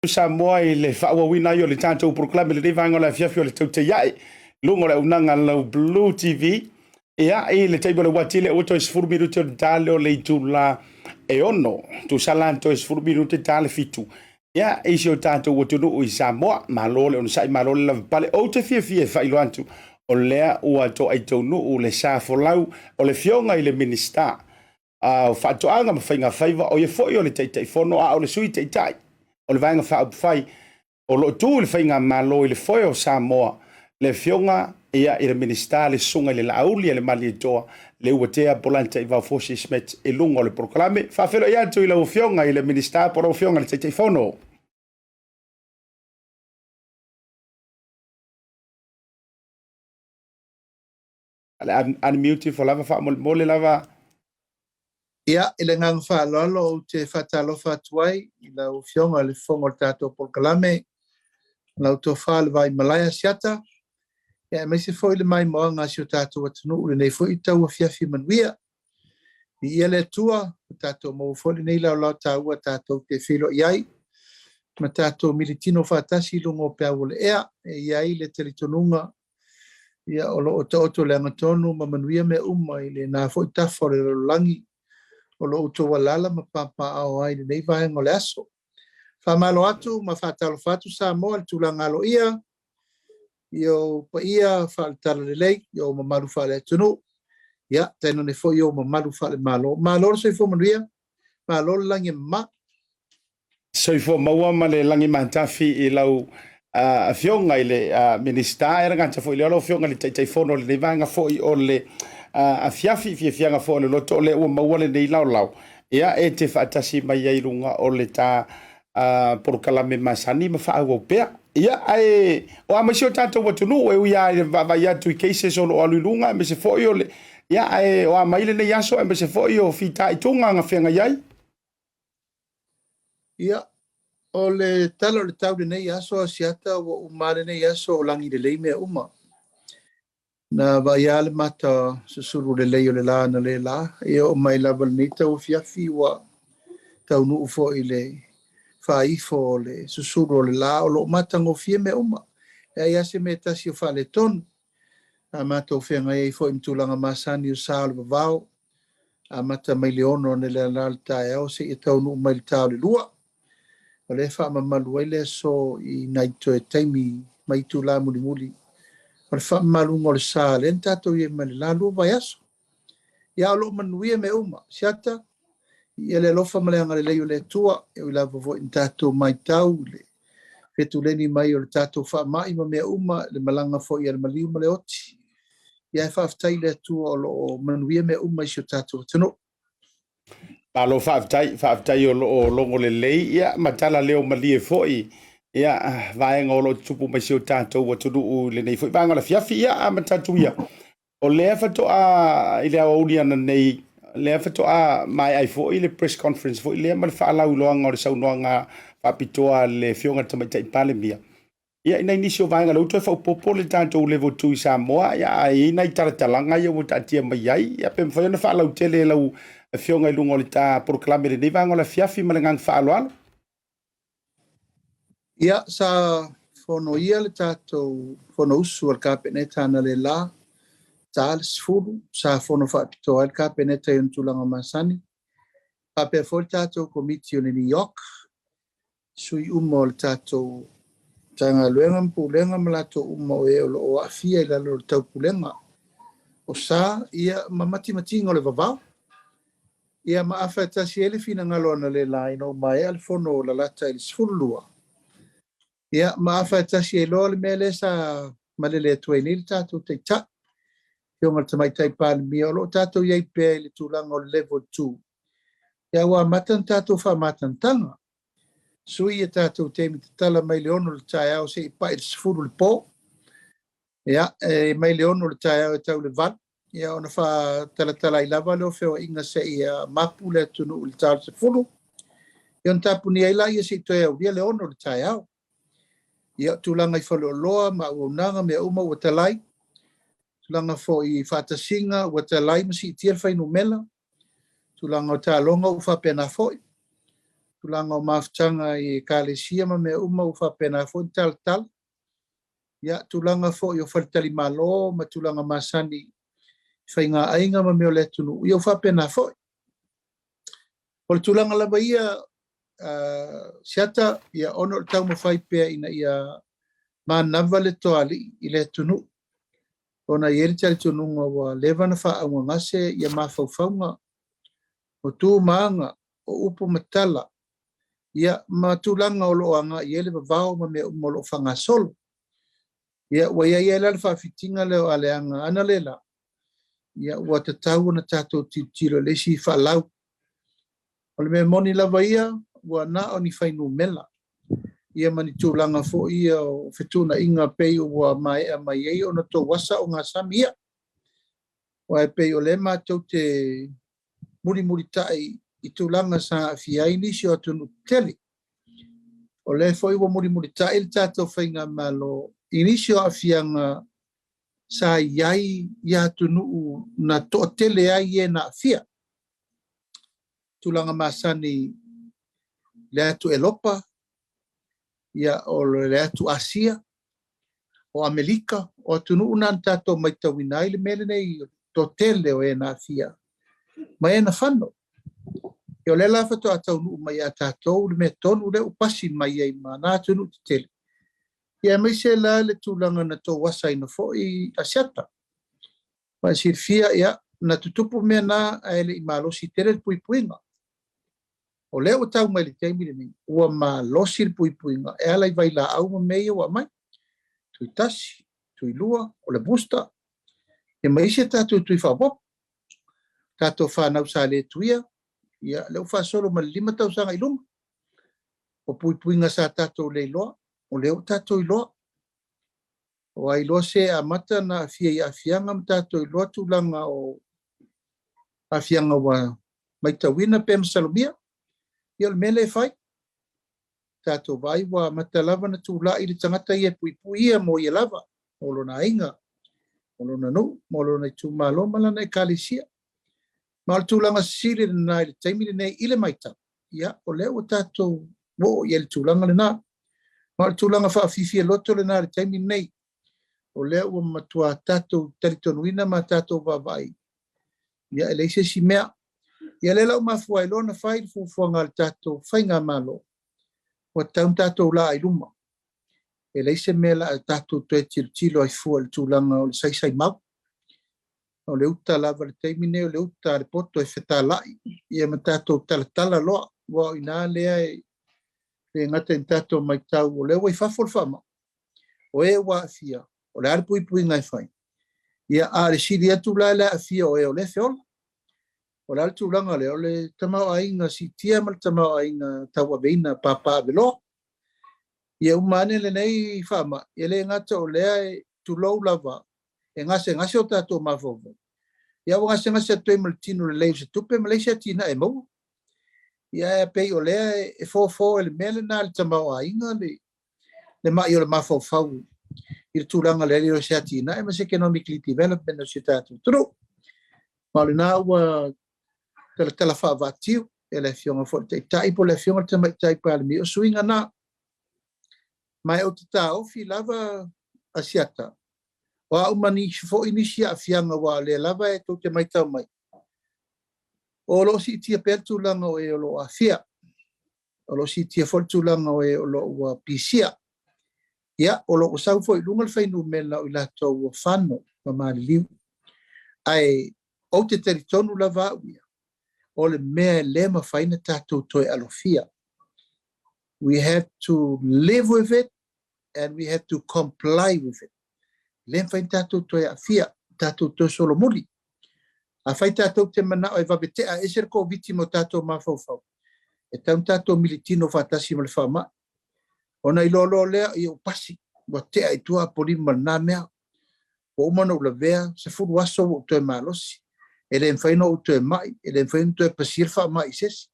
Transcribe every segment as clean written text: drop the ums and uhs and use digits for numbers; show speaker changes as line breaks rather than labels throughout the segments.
Samoa i le faaauauina ai o le tatou polokalame i lenei vaega o le afiafi o le tautaiae i luga o le auaunaga a lau Blue TV. Ia, i le taimi o le uati lea ua toe 10 minute o le ta lea o le itula e 6, tusa la toe 10 minute ta le 7. Ia, i si o tatou atunuu i Samoa, malo le onosai, malo le lavapapale. Ou te fiafia e faailoa atu, o lea ua toaitaunuu le sa folau o le Afioga i le Minisita o Faatoaga ma Faiga Faiva, o ia foi o le Taitaifono, a o le Sui Taitai o le Vaega Faaupufai o lo o tu i le Faigamalo i le foe o Samoa, le Afioga ia, i le Minisita, le Susuga i le Laauli a le Malietoa, Leuatea Polataivao Fosi Smith i luga o le polokalame. Faafeiloai atu i lau Afioga i le Minisita po o lau Afioga i le Taitaifono. Le unmute ifo lava faamolemole lava.
Ia, i le agaga faaaloalo ou te faatalofa atu ai i lau Afioga i le Fofoga o le tatou polokalame, lau tofa le Vaimalae Asiata, ia aemaise foi le maimoaga a si o tatou atunuu i lenei foi tauafiafi manuia. Viia le Atua, ua tatou maua foi lenei laolao taua tatou te feiloai ai ma tatou militino faatasi i luga o peau o le ea. E i ai le talitonuga ia o lo o taoto i le agatonu ma manuia mea uma i lena foi tafa o le lalolagi o lo o outou alaala ma papaaao ai i lenei vaega o le aso. Faamalo atu ma faatalofa atu Samoa i le tulaga aloaia i ou paia faale-talalelei, i ou mamalu faale-atunuu, ia tainane foi i ou mamalu faale-Malo. Malo le soifua manuia, malo le lagi e mama.
Soifua maua ma le lagi matafi i lau Afioga i le Minisita, e le gata foi i lea o lau Afioga i le Taitaifono o lenei vaega foi o le afiafi, fiafiaga foi o le loto o lea ua maua lenei laolao, ia e te faatasi mai ai i luga o le ta polokalame masani ma faaauau pea. Ia, ae o a mai si o tatou atunuu e ui lava i le vaavaai atu i cases o lo o alu i luga, aemaise foi o le... Ia, ae o a mai lenei aso, aemaise foi o fitaituga na feagai ai.
Ia, o le tala o le tau i lenei aso Asiata ua uma lava lenei aso o lagi lelei mea uma. Na vaai lava le mata susulu lelei o le la analeila, e oo mai lava i lenei tauafiafi ua taunuu foi i le faaifo o le susulu o le la, o lo o matagofie mea uma. E leai lava se mea e tasi o faaletonu. A matou feagai ai foi ma tulaga masani o sa o le vavao, amata mai le 6 analeila i le taeao seia taunuu mai le ta o le 2. O lea e faamamalu ai le aso i nai toe taimi mai itula mulimuli o le faamamaluga o le sa lea na tatou i ai mai le la 2 vaiaso. Ia o lo o manuia mea uma. Siata, ia le alofa ma le agalelei o le Atua, e ui lava foi ina tatou matau i le fetuleni mai o le tatou faamai ma mea uma, le malaga foi a le maliu ma le oti. Ia e faafetai i le Atua o lo o manuia mea uma i si o tatou atunuu.
Malo faafetai, faafetai o lo o logo lelei, ia, ma tala leo malie foi, ia, vaega o lo o tutupu mai si o tatou atunuu i lenei foi vaega o le afiafi. Ia, amata atu ia, o lea faatoa i le aoauli ananei, lea faatoa maea ai foi le press conference foi lea ma le faalauiloaga o le saunoaga faapitoa a le Afioga i le Tamaitai Palemia. Ia, i nai nisi o vaega lea ua toe faaopoopo le tatou level 2 i Samoa, ia, ae i ai nai talatalaga ia ua taatia mai ai, ia, pe mafai ona faalautele e lau Afioga i luga o le ta polokalame i lenei vaega o le afiafi ma le agaga faaaloalo.
Ia, sa fonoia le tatou Fonousu a le Kapeneta analeila, ta le 10, sa fono faapitoa ai le Kapeneta i ona tulaga masani, faapea foi le tatou Komiti o le New York, sui uma o le tatou Matagaluega ma Pulega ma latou uma o e o lo o aafia i lalo o le taupulega o sa, ia, ma matimatiga o le vavao. Ia ma afa e tasi ai le finagalo analeila ina ua maea le fono lalata i le 12. Ia ma afa e tasi ai loa le mea lea sa malele atu ai nei le tatou Taitai, Afioga i le Tamaitai Palemia, o lo o tatou i ai pea i le tulaga o le level 2. Ia ua amata ona tatou faamatantaga. Sui ia tatou taimi tatala mai le 6 i le taeao seia pai i le 10 i le po. Ia, e mai le 6 i le taeao e tau i le 8, ia ona faatalatala ai lava lea o feoaiga seia mapu le atunuu i le ta o le 10. Ia ona tapunia ai laia seia toe aulia le 6 i le taeao. Ia, o tulaga i faleoloa ma auaunaga mea uma ua talai, tulaga foi i faatasiga ua talai ma siitia le fuainumera, tulaga o taaloga ua faapena foi. Tulaga o mafutaga i ekalesia ma mea uma ua faapena foi ona talatala. Ia, tulaga foi o faletalimalo ma tulaga masani i faigaaiga ma mea o le atunuu, ia ua faapena foi. O le tulaga lava ia, Asiata, ia ona o le taumafai pea ina ia manava le toalii i le atunuu, ona e i ai le talitonuga ua leva ona faaauuagase ia mafaufauga o tu ma aga, o upu ma tala, ia ma tulaga o lo o agai i ai le vavao ma mea uma o lo o faagasolo. Ia ua i ai ai la le faafitiga lea o aleaga analeila, ia ua tatau ona tatou tilotilo i le isi faalau. O le mea moni lava ia, ua na o ni fuainumera, ia ma ni tulaga foi ia o fetuunaiga pei ua maea mai ai ona tou asa ogasami ia. Aua e pei o lea matou te mulimulitai i tulaga sa aafia ai nisi o atunuu tetele. O lea foi ua mulimulitai le tatou faigamalo i nisi o aafiaga sa i ai i atunuu na toatele ai e na aafia. Tulaga masani le atu Elopa, ia, o le atu Asia, o Amerika, o atunuu na na tatou matauina ai le mea lenei, toatele o e na aafia ma e na fano. Ia o lea la faatoa taunuu mai ia tatou le mea tonu lea ua pasi mai ai ma na atunuu tetele. Ia aemaise la le tulaga na tou asaina foi Asiata. Ma e silafia, ia, na tutupu mea na ae le i malosi tele le puipuiga. O lea ua tau mai le taimi lenei, ua malosi le puipuiga e ala i vailaau ma mea ia ua aumai. Tui tasi, tui lua, o le booster, ia ma isi a tatou tui faaopoopo. Tatou fanau sa le tuia, ia, lea ua faasolo ma le 5 tausaga i luga. O puipuiga sa tatou le iloa, o lea ua tatou iloa. O ai loa se amata na aafia i aafiaga ma tatou iloa tulaga o aafiaga ua matauina pe masalomia, ia o le mea lea e fai. Tatou vaai ua amata lava na tulai le tagata ia e puipui ia mo ia lava, mo lona aiga, mo lona nuu, mo lona itumalo ma lana ekalesia. Ma o le tulaga sili lena i le taimi lenei i le matau, ia o lea ua tatou oo i ai le tulaga lena. Ma o le tulaga faafifia loto lena i le taimi lenei. O lea ua matua tatou talitonuina ma tatou vaavaai, ia e leai se isi mea. Ia lea la ua mafua ai loa ona fai le fuafuaga a le tatou faigamalo, ua tatau ona tatou laa i luma. E leai se mea la a tatou toe tilotilo ai fua i le tulaga o le saisai mau. O le uta lava le taimi nei, o le uta a le poto e fetalai, ia ma tatou talatala loa. Ua o ina lea e le gata i tatou matau, o lea ua i fafo le faamai. O e ua aafia, o le a le puipuiga e fai. Ia, a o le sili atu la le aafia o e o lea e feola. O le a le tulaga lea, o le tamaoaiga siitia ma le tamaoaiga tauaveina papaaveloa. Ia uma ane lenei faamai, e le gata o lea e tulou lava, e gasegase o tatou mafaufau. Ia ua gasegase atu ai ma le tino lelei o se tupe ma leai se atinae e maua. Ia e pei o lea e fofo e le mea lena le tamaoaiga le mai o le mafaufau i le tulaga lea o se atinae ma se economic development o se tatou atunuu. Ma o lena ua talatala faavaatiu e le Afioga foi i le Taitai po o le Afioga i le Tamaitai Palemia, o suiga na. Ma e ou te taofi lava Asiata, o a uma nisi foi nisi aafiaga ua o lea lava e tou te matau mai. O lo o siitia pea le tulaga o e o lo o aafia. O lo o siitia foi le tulaga o e o lo o ua pisia. Ia, o lo o sau foi i luga le fuainumera o i latou ua fano ma maliliu. Ae ou te talitonu lava au ia, o le mea e le mafai ona tatou toe alofia. We have to live with it and we have to comply with it. Le mafai ona tatou toe aafia, tatou toe solomuli. Afai tatou te manao e vave tea ese le Koviti ma o tatou mafaufau, e tatau ona tatou militino faatasi ma le faamai. Ona iloa loa lea, ia ua pasi, ua tea i tua Apolima ma lena mea. Ua uma ona ou lavea, 10 aso ua ou toe malosi. E le mafai ona ou toe mai, e le mafai ona toe pasia le faamai i se isi.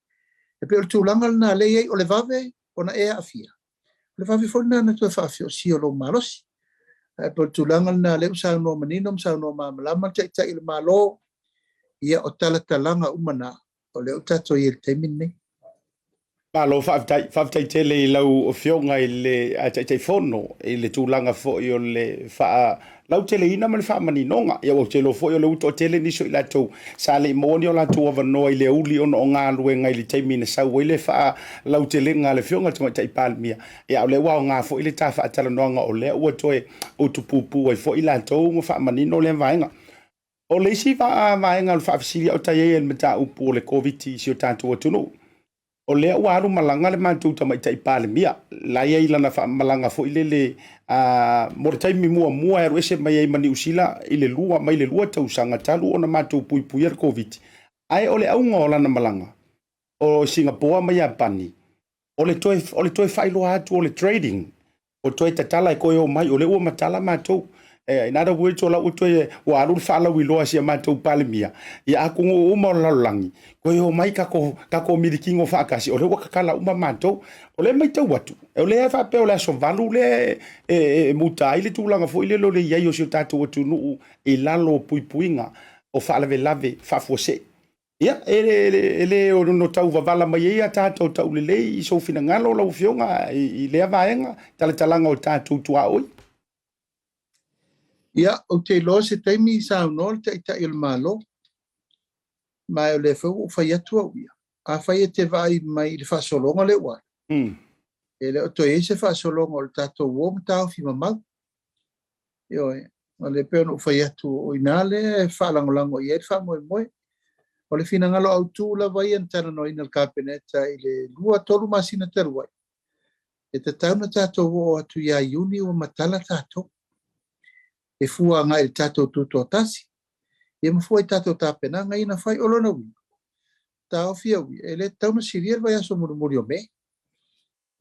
E pei o le tulaga lena lea e i ai, o le vave ona e aafia, o le vave foi lena na toe faafiosia o lou malosi. Ae pei o le tulaga lena lea ua saunoa manino ma saunoa malamalama le Taitai o le Malo, ia o talatalaga uma na, o lea ua tatou i ai i le taimi lenei.
Malo faafetai, faafetai tele i lau Afioga i le Taitaifono i le tulaga foi o le faalauteleina ma le faamaninoga. Ia ua ou te iloa foi o lea ua toatele nisi o i latou sa le i maua ni o latou avanoa i le aoauli ona o galuega i le taimi na sau ai le faalautelega a le Afioga i le Tamaitai Palemia. Ia a o lea ua aoga foi le ta faatalanoaga o lea ua toe utupupu ai foi latou ma faamanino lea vaega. O le isi vaega o le faafesili a o ta i ai i le mataupu o le Koviti i si o tatou atunuu, o lea ua alu malaga le matou Tamaitai Palemia, la e i ai lana malaga foi lele mo le taimi muamua e alu ese mai ai ma Niu Sila i le lua, mai le 2 tausaga talu ona matou puipuia le Koviti. Ae o le auga o lana malaga o Sigapoa ma Iapani, o le toe faailoa atu o le trading, o toe tatala e toe omai, o lea ua matala matou. In other words, o la ua toe ua alu le faalauiloa a si a matou Palemia i atunuu uma o le lalolagi, toe omai tatou milikino faatasi, o lea ua tatala uma matou. O lea e matau atu, o lea e faapea o le aso 8 lea e muta ai le tulaga foi lele o le i ai o si o tatou atunuu i lalo o puipuiga o faalavelave faafuasei. Ia, e le ono tau vavala mai ai a tatou taulelei i sou finagalo lau Afioga i lea vaega, talatalaga o tatou tuaoi.
Ia, ou te iloa se taimi saunoa le Taitai o le Malo, ma o lea foi ua ou fai atu au ia. Afai e te vaai mai i le faasologa lea ua alu, e le o toe i ai se faasologa o le tatou o ma taofi mamau. Ioe, o lea pei ona ou fai atu, o i ina lea e faalagolago i ai le faamoemoe. O le finagalo autu lava ia na talanoaina e le Kapeneta i le 2-3 masina talu ai, e tatau ona tatou oo atu ia Iuni ua matala tatou. E fua agai i le tatou tutoatasi, ia ma fua i tatou tapenaga ia na fai. O lona uiga, taofi au ia, e le tatau ona silia le vaiaso mulimuli o Me.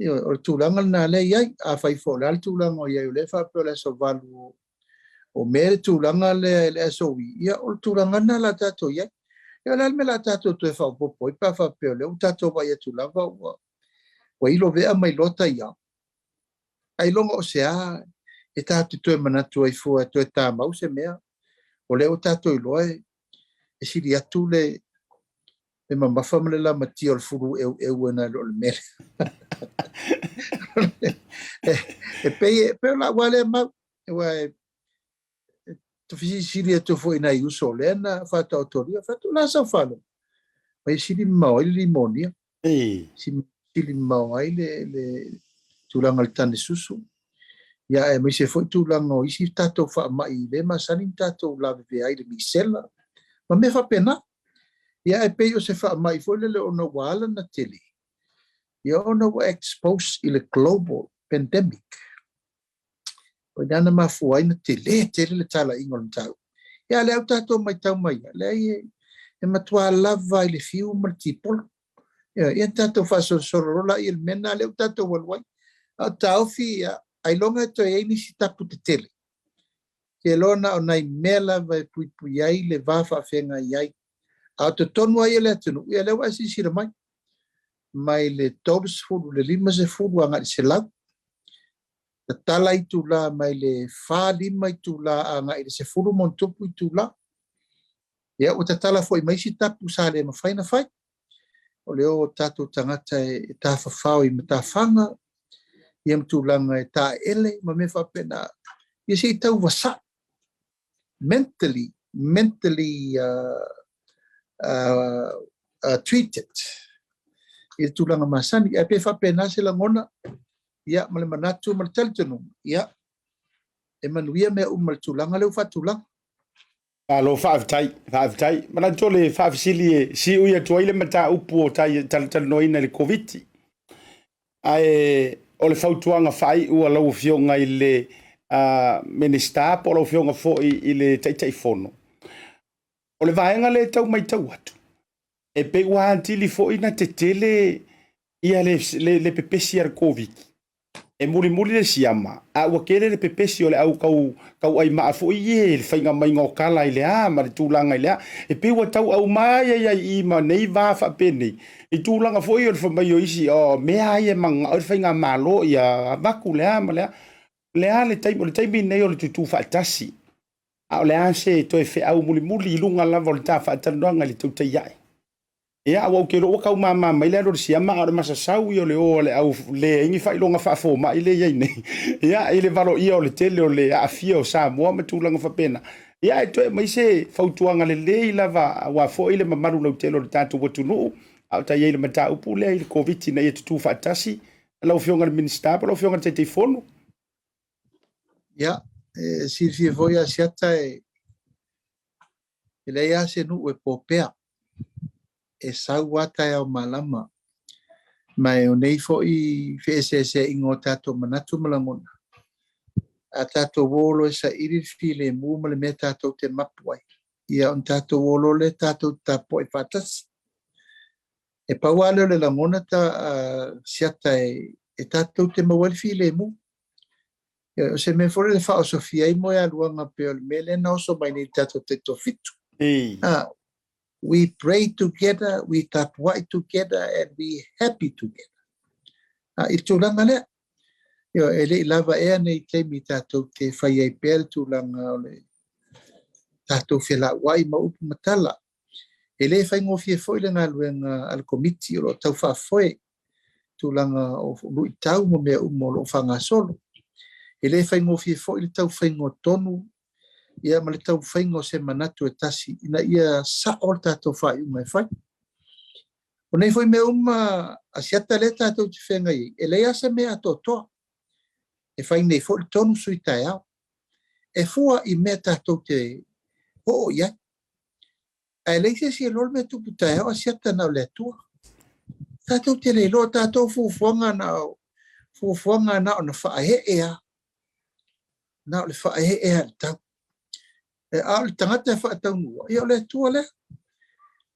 Ioe, o le tulaga lena lea e i ai. Afai foi o le a le tulaga o i ai, o lea e faapea o le aso 8 o Me le tulaga lea i le SOE, ia o le tulaga lena la tatou i ai. Ia o le a le mea la tatou toe faaopoopo ai pe a faapea o lea ua tatou vaai atu lava ua ilo vea ma iloa taiao. Ailoga o se a e tatou te toe manatu ai fua e toe tamau se mea, o lea ua tatou iloa e sili atu le mamafa ma le lamatia o le fulu eueu nai lo le mea. E pei o lau lava lea mau, aua e fesilisili atu foi i nai uso o lea na faataotolia, fai atu, o le a sau faalogo? Mai sili mamao ai le limonia, sili mamao ai le tulaga o le tane susu, ia aemaise foi tulaga o isi tatou faamai le masani na tatou lavevea ai le misela, ma mea faapena. Ia ae pei o se faamai foi lele ona ua ala na tele, ia ona ua expose i le global pandemic. O ina na mafua ai na tele tele le talaiga o le mataupu. Ia lea ua tatou matau mai, leai e matua lava i le fiu ma le tipolo. Ia tatou faasolosolo loa i le mea lena lea ua tatou alu ai. A o taofi, ia, ailoga e toe i ai nisi tapu tetele. Ke loa na o nai mea lava e puipui ai le va faafeagai ai. A o totonu ai o le atunuu, ia lea ua e silasila mai. Mai le 30, le 50 agai i le 100. Tatala itula mai le 4-5 itula agai i le 10 ma ona tupu itula. Ia, ua tatala foi mai isi tapu sa le mafai na fai. O le o tatou tagata e tafafao i matafaga, ia ma tulaga e taele ma mea faapena. Ia se i tau vasai. Mentally treated i le tulaga masani. Ae pe faapena se lagona, ia, ma le manatu ma le talitonuga, ia, e manuia mea uma i le tulaga lea ua faatulaga.
Malo faafetai, faafetai. Manatu o le faafesili e siui atu ai le mataupu o talatalanoaina i le Koviti. Ae o le fautuaga faaiu a lau Afioga i le Minisita po o lau Afioga foi i le Taitaifono, o le vaega lea e tau matau atu, e pei ua atili foi na tetele ia le pepesi a le Koviti. E mulimuli le siama, a ua tele le pepesi o le au tauaimaa foi ie, le faiga maiga o tala i le a ma le tulaga i le a. E pei ua tau aumai ai ai i ma nei va faapenei, i tulaga foi o le fai mai o isi, o mea ai e manao le faiga malo ia avatu le a ma le a. Le a le taimi, o le taimi nei o le tutu faatasi. A o le a se toe feau mulimuli i luga lava o le ta faatalanoaga i le tautai ae. Ia, aua ou te iloa ua tau mama mai le alu o le siama, a o le masasau ia o le o a le au leai ni faailoga faafomai lea e i ai nei. Ia, i le valoia o le tele o le aafia o Samoa ma tulaga faapena. Ia, ae toe aumai se fautuaga lelei lava aua foi le mamalu lautele o le tatou atunuu, a o ta i ai i le mataupu lea i le Koviti ina ia tutu faatasi lau Afioga i le Minisita po o lau Afioga i le Taitaifono.
Ia, e silafia foi Asiata e leai lava se nuu e po pea, e sau lava taeao malama. Ma o nei foi feeseeseaiga o tatou manatu ma lagona, a tatou o loa e saili le filemu ma le mea tatou te mapu ai, ia ona tatou o loa lea tatou tapuai faatasi. E pau lava lea o le lagona ta Asiata e tatou te maua ai le filemu. O se mea foi lele e faaosofia ai moealuaga pei o le mea lea na oso mai nei i le tatou Taitoafitu. We pray together, we tapuai together and we happy together. I le tulaga lea, e le i lava ea nei taimi tatou te fai ai pea le tulaga o le tatou felauai ma upu ma tala. E le faigofie foi le galuega a le Komiti o lo o tau faafoe tulaga o luitau ma mea uma o lo o faagasolo. E le faigofie foi le tau faiga o tonu ia ma le tau faiga o se manatu e tasi ina ia sao le tatou faaiuga e fai. O nei foi mea uma Asiata lea tatou te feagai ai, e leai lava se mea atoatoa. E fai nei foi le tonu sui taeao. E fua i mea tatou te oo i ai. Ae leai se isi e iloa le mea e tupu taeao Asiata na o le Atua. Tatou te le iloa, tatou fuafuaga na o fuafuaga na o na faaee lava. Na o le faaee lava i le tau. A o le tagata e faataunua, ia o le Atua lea.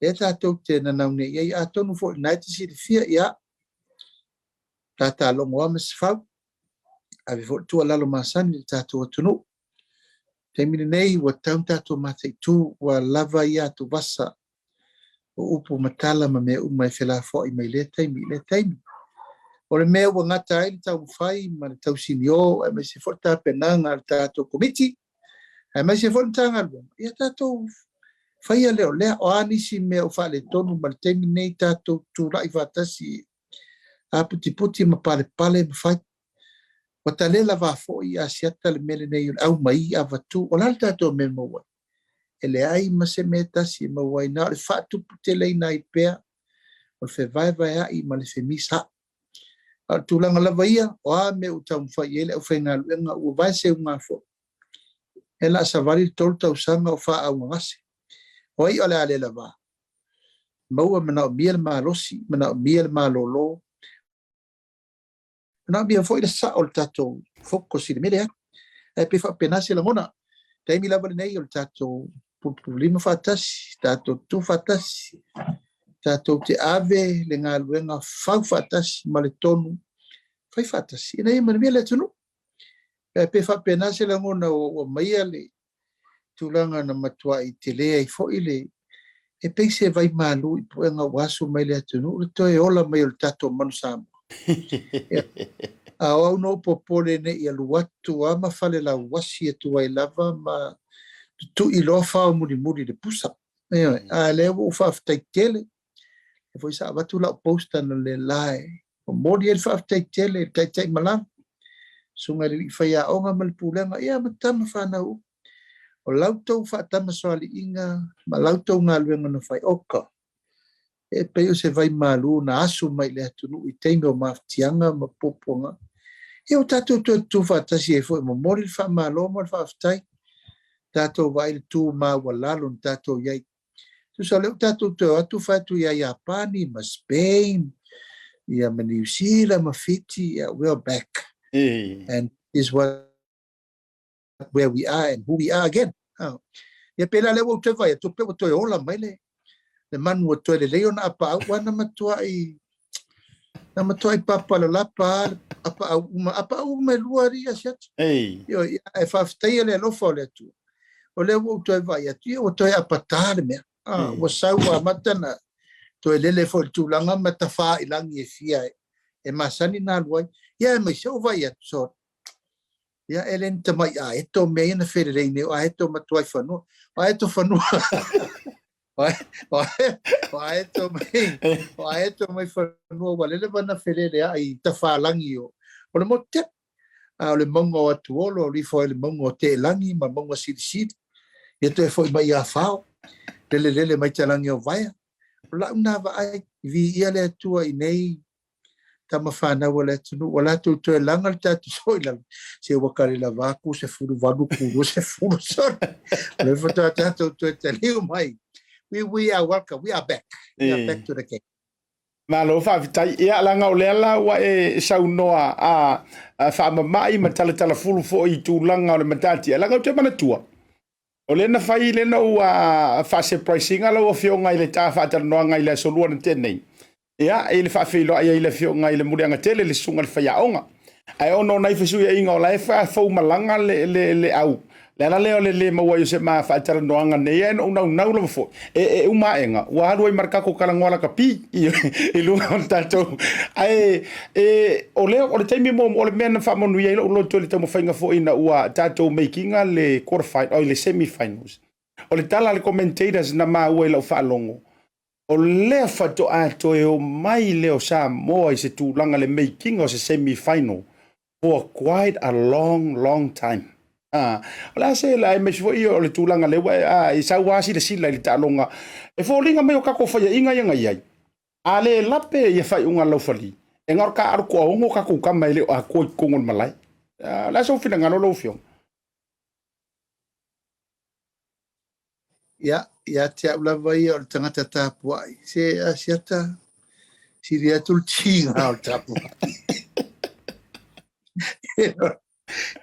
Lea tatou te nanau nei i ai, atonu foi o lena e te silafia, ia, tatalogo lava Masefau, ave foi le tuualalo masani i le tatou atunuu. Taimi lenei ua tatau ona tatou mataitu, ua lava ia atuvasa o upu ma tala ma mea uma e felafoai mai lea taimi i lea taimi. O le mea ua gata ai le taumafai ma le tausinio, aemaise foi le tapenaga a le tatou Komiti, aemaise foi le Matagaluega, ia tatou faia lea o lea. O a nisi mea o faaletonu ma le taimi lenei, tatou tulai faatasi aputiputi ma palepale ma fai. Ua talela va foi Asiata le mea lenei o le aumai avatu. O le a le tatou mea e maua ai? E leai ma se mea e tasi e maua ai, na o le faatuputeleina ai pea o le fevaevaeai ma le femisaai. A o le tulaga lava ia, o a mea ua taumafai i ai le aufaigaluega, ua vaeseuga foi. E la savali le 3 tausaga o faaaaugagase. O ai o le a le lava? Maua manaomia le malosi, manaomia le malolo, manaomia foi le sao o le tatou focus i le mea lea. Ae pei faapena se lagona. Taimi lava lenei o le tatou pulupululima faatasi, tatou tutu faatasi, tatou te ave le galuega fau faatasi ma le tonu fai faatasi ina ia manuia le atunuu. Ae pei faapena se lagona ua aumaia le tulaga na matuai tele ai foi le e pei se vai malu i puega ua asu mai le atunuu le toe ola mai o le tatou manu Samoa. A o au na ou popole ne i alu atu lava ma falelauasi atu ai lava ma tutui loa fao mulimuli i le pusa. Ioe, a lea ua ou faafetai tele. E foi sa avatu lau post analeila e momoli ai le faafetai tele i le taitai malaga, susuga i le alii faiaoga ma le pulega, ia ma tama fanau uma. O la outou faatamasoaliiga ma la outou galuega na fai, oka, e pei o se vai malu na asu mai i le atunuu i taimi o mafatiaga ma puapuaga. Ia ua tatou toe tutu faatasi ai foi, momoli le faamalo ma le faafetai. Tatou vaai le tu maualalo na tatou i ai. Tusa o lea ua tatou toe o atu fai atu ia Iapani ma Spain, ia ma New Zealand ma Fiti, yeah, we are back. And is what where we are and who we are again. Ia pēlā lea ua ou toe vaai atu, pei ua toe ola mai le manu ua toe lelei ona apaau, ua na matuai papalalapa lava le apaau uma, apaau uma e lua alii Asiata. Ioe, ia, e faafetaia le alofa o le Atua. O lea ua ou toe vaai atu, ia ua toe apatā le mea. Ua sau ua amata ona toe lele foi i le tulaga ma tafā i lagi e fia e masani ona alu ai. Ia aemaise ou vaai atu, sorry, ia e le ni tamai aeto mea ia na felelei nei, o aeto matuai fanua, o aeto fanua. O ae to mai, o ae to mai fanua ua lele vana felele ai i tafalagi o le motu tele. A o le mauga o Atuolo, o lifo ai le mauga o Teelagi ma mauga silisili. Ia toe foi mai ia Fao, lele lele mai talagi o Vaea. O lau na vaai, viia le Atua i nei tama fanau a le atunuu, ua latou toe laga le tatou soo i lalo, se ua kalelava aku 18 ku 20 solo. O le faatoa tatou toe taliu mai. We are welcome. We are back. We are back to the game.
Malo faafetai. Ia, leaga o lea la ua e saunoa a faamama'i ma talatalafulu foi i tulaga o le matatia. Leaga ou te manatua, o lea na fai lea na ua faa-surprise ina lau Afioga i le ta faatalanoaga i le aso Lua na tea nei. Ia, i le faafeiloai ai i le Afioga i le Muliaga Tele, le Susuga i le Faiaoga. Ae ona o nai fesuiaiga o la e faafou-malaga le, le, le au, le ala lea o le lē maua ai o se ma faatalanoaga nei, ae na ou naunau lava foi e uma aega ua alu ai ma le tatou talanoa lakapi i luga o le tatou. Ae e, o lea o le taimi muamua o le mea na faamanuia ai lou loto i le taumafaiga foi ina ua tatou make ina le quarter final, oi, le semi finals. O le tala a le commentators na maua i lau faalogo, o lea faatoa toe o mai lea o Samoa i se tulaga le make ina o se semi final for quite a long, long time. Ah, o le a se la aemaise foi o le tulaga lea ua i sau lava silasila i le taaloga e foliga mai o tatou faiaina ia na i ai. A le lape ia faaiuga a Laufali, e na o le taaalo toaono tatou tama e le o atoa i totonu o le malae. Ah, o le a sou finagalo lau Afioga?
Ia, ia te au lava ia o le tagata tapuai. Se Asiata, sili atu le tiga o le tapuai.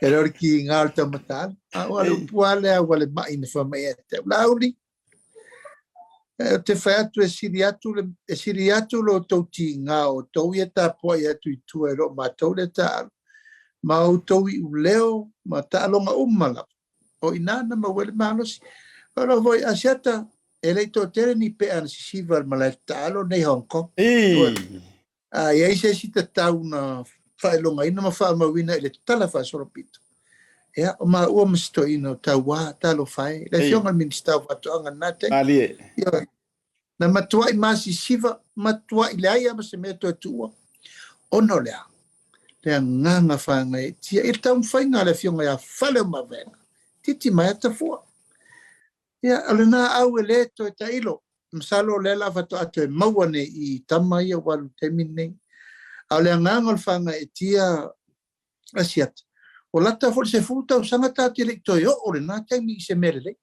E le o le kiga o le taumatala. A o le upu lava lea ua le mai na fai mai ia te au. Laauli, ou te fai atu e sili atu le, e sili atu lo outou tiga o outou ia tapuai atu i tua e le o matou le taaalo. Ma outou iuleo ma taaloga uma lava. O i ina na maua ai le malosi. O lo foi Asiata, e le i toatele ni pea na sisiva i le malae taalo nei Hong Kong. A i ai se isi tatau na faailogaina ma faamauina i le tala faasolopito. Ia, o maua ma si toeaina o Tauā, talofa e, le Afioga i le Minisita o Faatoaga i lena taimi.
Malie.
Ioe. Na matuai masisiva, matuai leai lava ma se mea toe tuua, ona o le a? Le agaga faagaeetia i le taumafaiga a le Afioga ia Faleomavaega, Titi Maeta Fua. Ia, o lena au e le toe tailo. Masalo o lea la faatoa toe maua nei i tama ia ua alu i le taimi lenei. A o le agaga o le faagaeetia Asiata, ua lata foi le 10 tausaga tatou te le i toe oo i lena taimi i se mea lelei.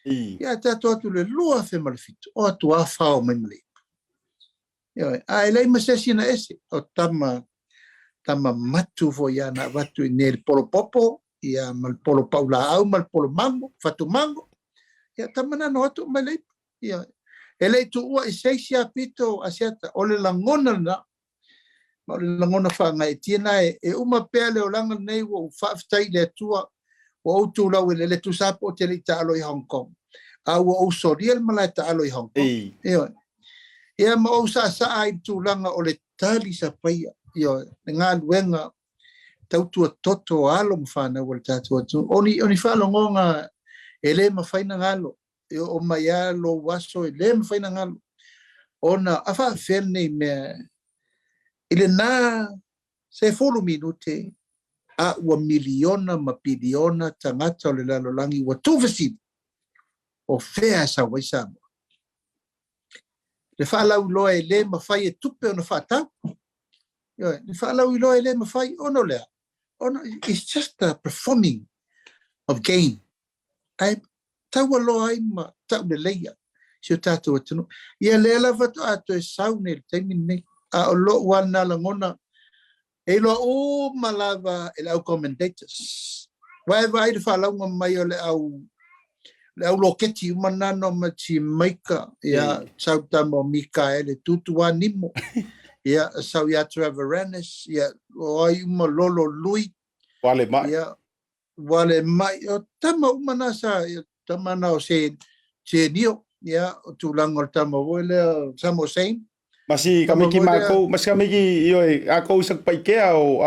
Ia, tatou atu i le 2007, o atu lava fao mai ma le ipu. Ioe, a e leai ma se isi na ese, o tama, tama matu foi ia na avatu i inei le polo popo, ia ma le polo paulaau ma le polo mango, fatu mango. Ia, tama na na o atu mai le ipu. Ioe, e le i tuua i se isi lava pito Asiata, o le lagona lena, ma o le lagona faagaeetia lena e uma pea le olaga lenei. Ua ou faafetai i le Atua ua ou tulau eleele, tusa lava po o te le i taalo i Hong Kong, a ua ou solia le malae taalo i Hong Kong. Ioe. Ia, ma ou saasaa ai i le tulaga o le tali sapaia, ioe, le galuega tautua toto a alo ma fanau a le tatou atunuu. O ni faalogoga e le mafai ona galo, e oo mai lava lou aso e le mafai ona galo, ona a faafefea lenei mea i lena 10 minute a ua miliona ma piliona tagata o le lalolagi ua tuufesili o fea e sau ai Samoa. Le faalauiloa e le mafai e tupe ona faatau. Ioe, le faalauiloa e le mafai ona o le a? Ona it's just a performing of game. Ae taualoa ai ma tauleleia si o tatou atunuu. Ia lea la faatoa toe sau nei i le taimi lenei. A o lou lava lena lagona, e iloa uma lava e le au commentators. Aua e vaai i le faalauga mai o le au le au loketi uma na no ma ti maika, ia sau tama o Mikaele Tutu Nimo, ia sau ia Trevor Ennis, ia o ai uma Lolo Lui,
Wale mai.
Ia Wale mai, o tama uma na sa, ia, tama na o se Nio, ia, o tulaga o le tama foi lea, Samo Sane.
Masi kamiki makou, masi kamiki ioe, akou i Sakupaikea o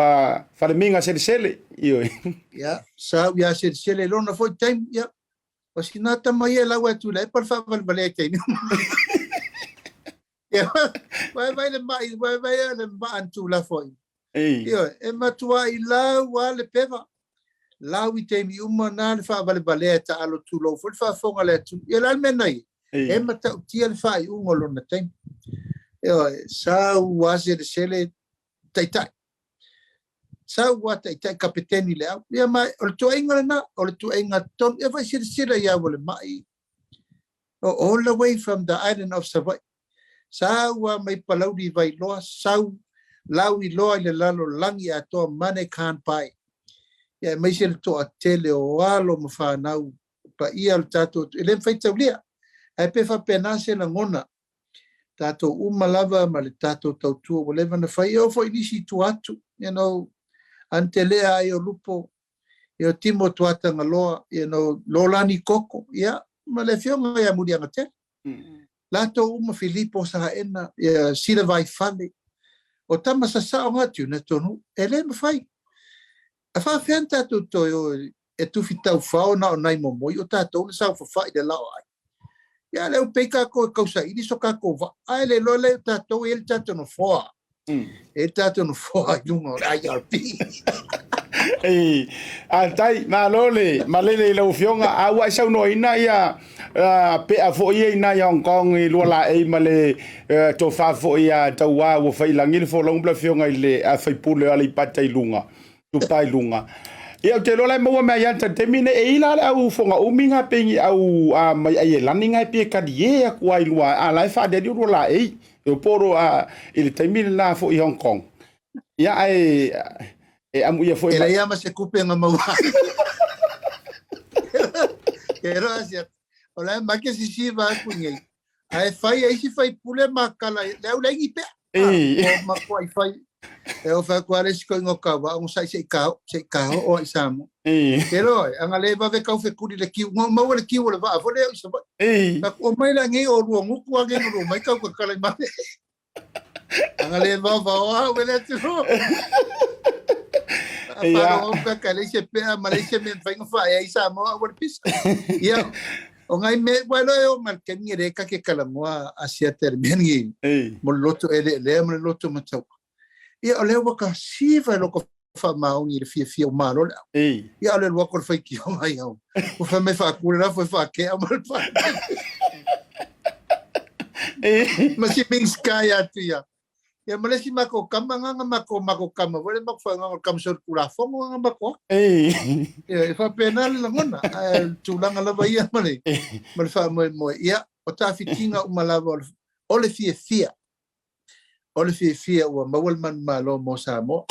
Falemiga Selesele, ioe.
Ia, sa au ia Selesele i lona foi taimi, ia. O sina tama ia e lau atu i le epa le faavalevalea i taimi uma. Ia, vae le mai, vae le maa na tuulafoaina. Ioe, e matuai lau lava le peva. Lau i taimi uma na le faavalevalea e taalo tulou foi le faafofoga a le atunuu. Ia o le a le mea na i ai? E matautia le faaiuga o lona taimi. Ioe, sau lava selesele taitai. Sau lava taitai kapeteni le au. Ia ma o le tuuaiga lena, o le tuuaiga tonu. Ia foi silasila ia Aualemai, all the way from the island of Savaii. Sau lava mai Palauli i Vailoa, sau lauiloa i le lalolagi atoa, money can't buy. Ia aemaise le toatele o alo ma fanau paia o le tatou, e le mafai taulia. Ae pe faapena se lagona, tatou uma lava ma le tatou tautua ua leva ona fai, e oo foi i nisi i tua atu, you know, Antelea ai o Lupo, ia Timo Tuatagaloa, you know, Lolani Koko, ia, ma le afioga ia Muliagatele. Latou uma Filipo Saena, ia Sila Vaifale, o tama sasao nga tuna tonu, e le mafai. A faafefea na tatou toe o e tufi taufao na o nai momoi o tatou na saofafai i le laoai. Ia lea ua pei tatou e tausaili so tatou vaa, ae le iloa lea o tatou e i ai le tatou nofoa. E i ai le tatou nofoa i luga o le IRP.
Ei, faafetai, malo le malele i lau Afioga. A ua e saunoaina ia pea foi ia i ina i Hong Kong i lua laei ma le tofa foi ia Tauā ua fai i lagi le folauga ma le Afioga i le sui usufono o Aleipata i luga. Tupa i luga. Ia, ou te iloa la e maua mea ia i le taimi lenei. E i la le au foga umi nga pe ni au mai Aielani nga e pei e talie atu ai i lua, a la e faaaliali o lua laei. E po o i le taimi lena foi i Hong Kong. Ia, ae e amuia foi.
E leai lava ma se tupe na maua ai. Ke roa sia. O la e make sisiva atu nei. Ae fai e isi faipule ma kala le au leai ni pea. O makuai fai. E o fai atu a le isi koiga o Kaua, onosai se i ka se i ka oo i Samoa. Ke roa e, anga le vave kau fekuli le kiu, ngo maua le kiu o le vaa foi lea o i Savaii. Fai atu, o mai la nei o lua gutu a nei no mai kau ka kala i male. Anga le vaovao au e le atunuu. Faalogo pea ka leai se pea ma leai se mea e mafai ona faaea ai Samoa aua le pisa. Ia, o ngai mea, ua iloa e oo mai i le taimi e le ta te talanoa Asiata i le mea lenei mo le loto eleelea ma le loto mataua. Ia, o lea ua ta siva i loko faamaoni i le fiafia ua malo le au. Ia, o le alu atu o le faitioga ia, ua fai mai faatu le lafo e faakea ma le Ma si Ming Sky atu ia. Ia ma le isi matou tama na na matou matou tama foi le matou faaigoaina o le tama solitulafono na matou atu. Ia e faapena le lagona, ae o le tulaga lava ia ma le ma le faamoemoe. Ia, o tafitiga uma lava o le o le fiafia, o le fiafia ua maua le manumalo mo Samoa.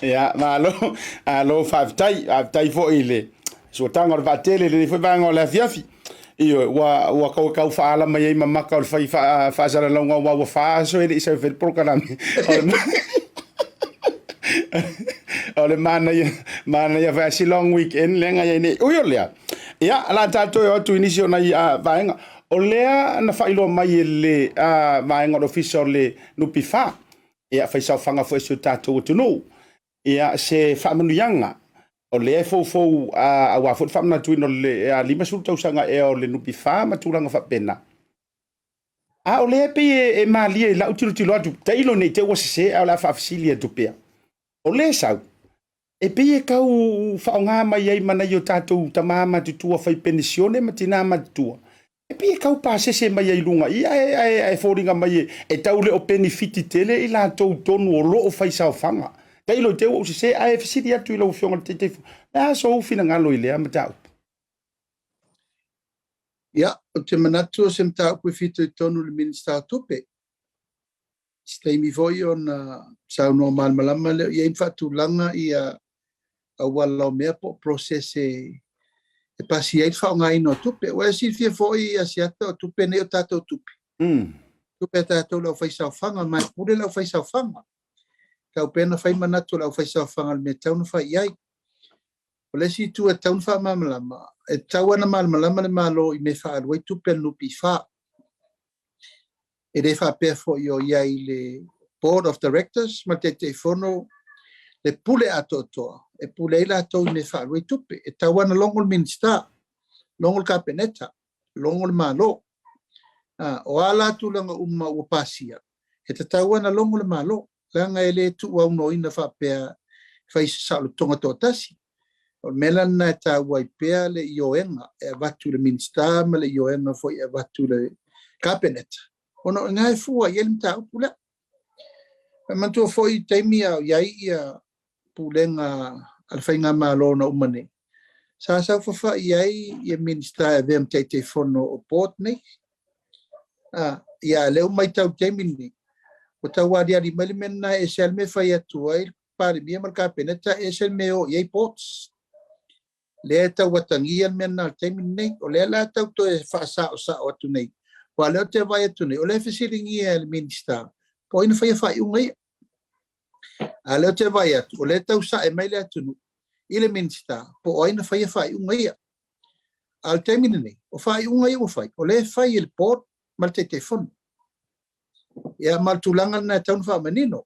Ia, malo, malo faafetai, faafetai foi i le suataga o le vaatele i lenei foi vaega o le afiafi. Ioe, ua, ua tau, tau faaala mai ai ma maka o le fai faasalalauga aua ua fa aso e le i sau e fai le polokalame. O le manaia, manaia foi a si long weekend lea na i ai nei. Ui o lea, ia, o le a tatou o atu i nisi o nai vaega. O lea na faailoa mai e le vaega o le Ofisa o le NPF, ia, faisaofaga foi a si o tatou atunuu, ia, se faamanuiaga o lea e foufou aua foi le faamanatuina o le 50 tausaga ea o le NPF ma tulaga faapena. A o lea e pei e malie i lau tilotilo atu, tailo ne i te i ua sese ae o le a faafesili atu pea. O lea e sau, e pei e tau faaaoga mai ai ma nai o tatou tama matutua fai penisione ma tina matutua, e pei e tau pasese mai ai i luga i ae foliga mai e tau le o penefiti tele i latou tonu o lo o fai saofaga. Tailo i te i ua ou sese ae fesili atu i lau Afioga i le Taitaifono, le a sou finagalo i lea mataupu?
Ia, ou te manatu o se mataupu e fitoitonu i le Minisita o Tupe. Se taimi foi ona saunoa malamalama lea i ai ma faatulaga ia auala o mea po o process e pasi ai le faaaogaina o tupe. Ua e silafia foi Asiata o tupe nei o tatou tupe. Tupe a tatou le aufaisaofaga, ma e pule le aufaisaofaga. Tau pea na fai manatu o le aufaisaofaga i le mea e tatau ona fai i ai. O le isi itu e tatau ona faamalamalama, e tatau lava ona malamalama le Malo i mea e faaalu ai tupe a le NPF. E le faapea foi o i ai i le Board of Directors ma le Taitaifono le pule atoatoa e pule ai latou i mea e faaalu ai tupe. E tatau lava ona logo le Minisita. Logo le Kapeneta, logo le Malo. O a la tulaga uma ua pasia, e tatau lava ona logo le Malo, leaga e le tuuaunoaina faapea e fai se saolotoga toatasi. O le mea la lena e taua ai pea le ioega e avatu i le Minisita ma le ioega foi e avatu i le Kapeneta, ona o i ina e fua i ai le mataupu lea. E manatua foi i taimi a o i ai ia pulega a le faigamalo na uma nei, sa saofafai ai ia Minisita e avea ma Taitaifono o board nei. Ia a o lea ua matau i le taimi lenei, ua tau aliali mai le mea lena, e ese lava le mea e fai atu ai le Palemia ma le Kapeneta, ese le mea e o i ai boards. Lea e tau atagia le mea lena i le taimi lenei. O lea la e tau toe faasaosao atu nei, aua o lea ou te vaai atu nei, o lea e fesiligia e le Minisita po o ai na faia faaiuga ia. A o lea ou te vaai atu, o lea e tau sae mai le atunuu i le Minisita po o ai na faia faaiuga ia. A o le taimi lenei, o faaiuga ia ua fai, o lea e fai e le board ma le Taitaifono. Ia ma o le tulaga lena e tatau ona faamanino.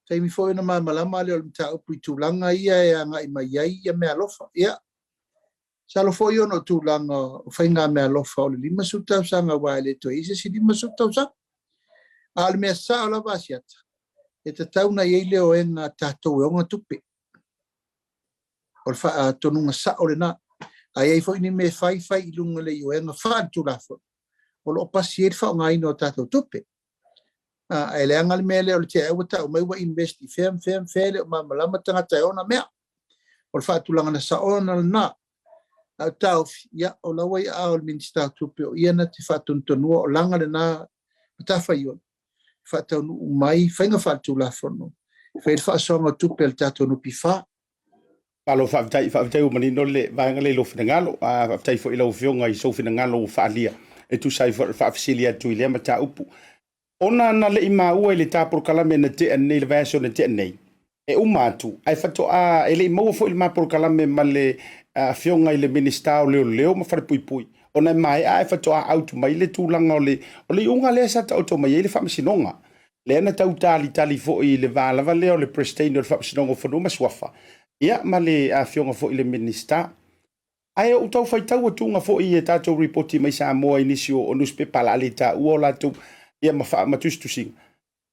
Taimi foi ona malamalama lea o le mataupu i tulaga ia e agai mai ai ia meaalofa. Ia, masalo foi ona o tulaga o faigameaalofa o le 50 tausaga aua e le toe i ai se isi 50 tausaga. A o le mea sao lava a Asiata, e tatau ona i ai le oega a tatou e ona tupe. O le faatonuga sao lena. A i ai foi ni mea e fai, fai i luga o le ioega faale-Tulafono o lo o pasi ai le faaaogaina o tatou tupe. Ae leaga le mea lea o le tea ua tau mai ua invest i fea ma fea ma fea, e le o malamalama tagata e ona mea. O le faatulagaga saoa lena. A o taofi, ia, o la ua i aao o le Minisita o Tupe, o ia na te faatonutonua, o lana lena matafaioi, faataunuu mai faiga faaletulafono e fai ai le faasoaga o tupe a le tatou NPF.
Malo faafetai, faafetai ua manino le vaega lea i lou finagalo. Faafetai foi i lau Afioga i sou finagalo ua faaalia e tusa ai foi o le faafesili atu i lea mataupu. Ona na le i maua i le ta polokalame na tea nei, le vaiaso na tea nei, e uma atu ae faatoa e le i maua foi le ma polokalame ma le Afioga i le Minisita o Leoleo ma Falepuipui, ona e maea ae faatoa out mai le tulaga o le iuga lea sa taoto mai ai le Faamasinoga. Lea na tau talitali foi i le va lava lea o le Peresetene o le Faamasinoga o Fanua ma Suafa, ia ma le Afioga foi i le Minisita. Ae ou tau faitau atuga foi i tatou ripoti mai Samoa i nisi o nusipepa o le a le taua o latou ia ma tusitusiga.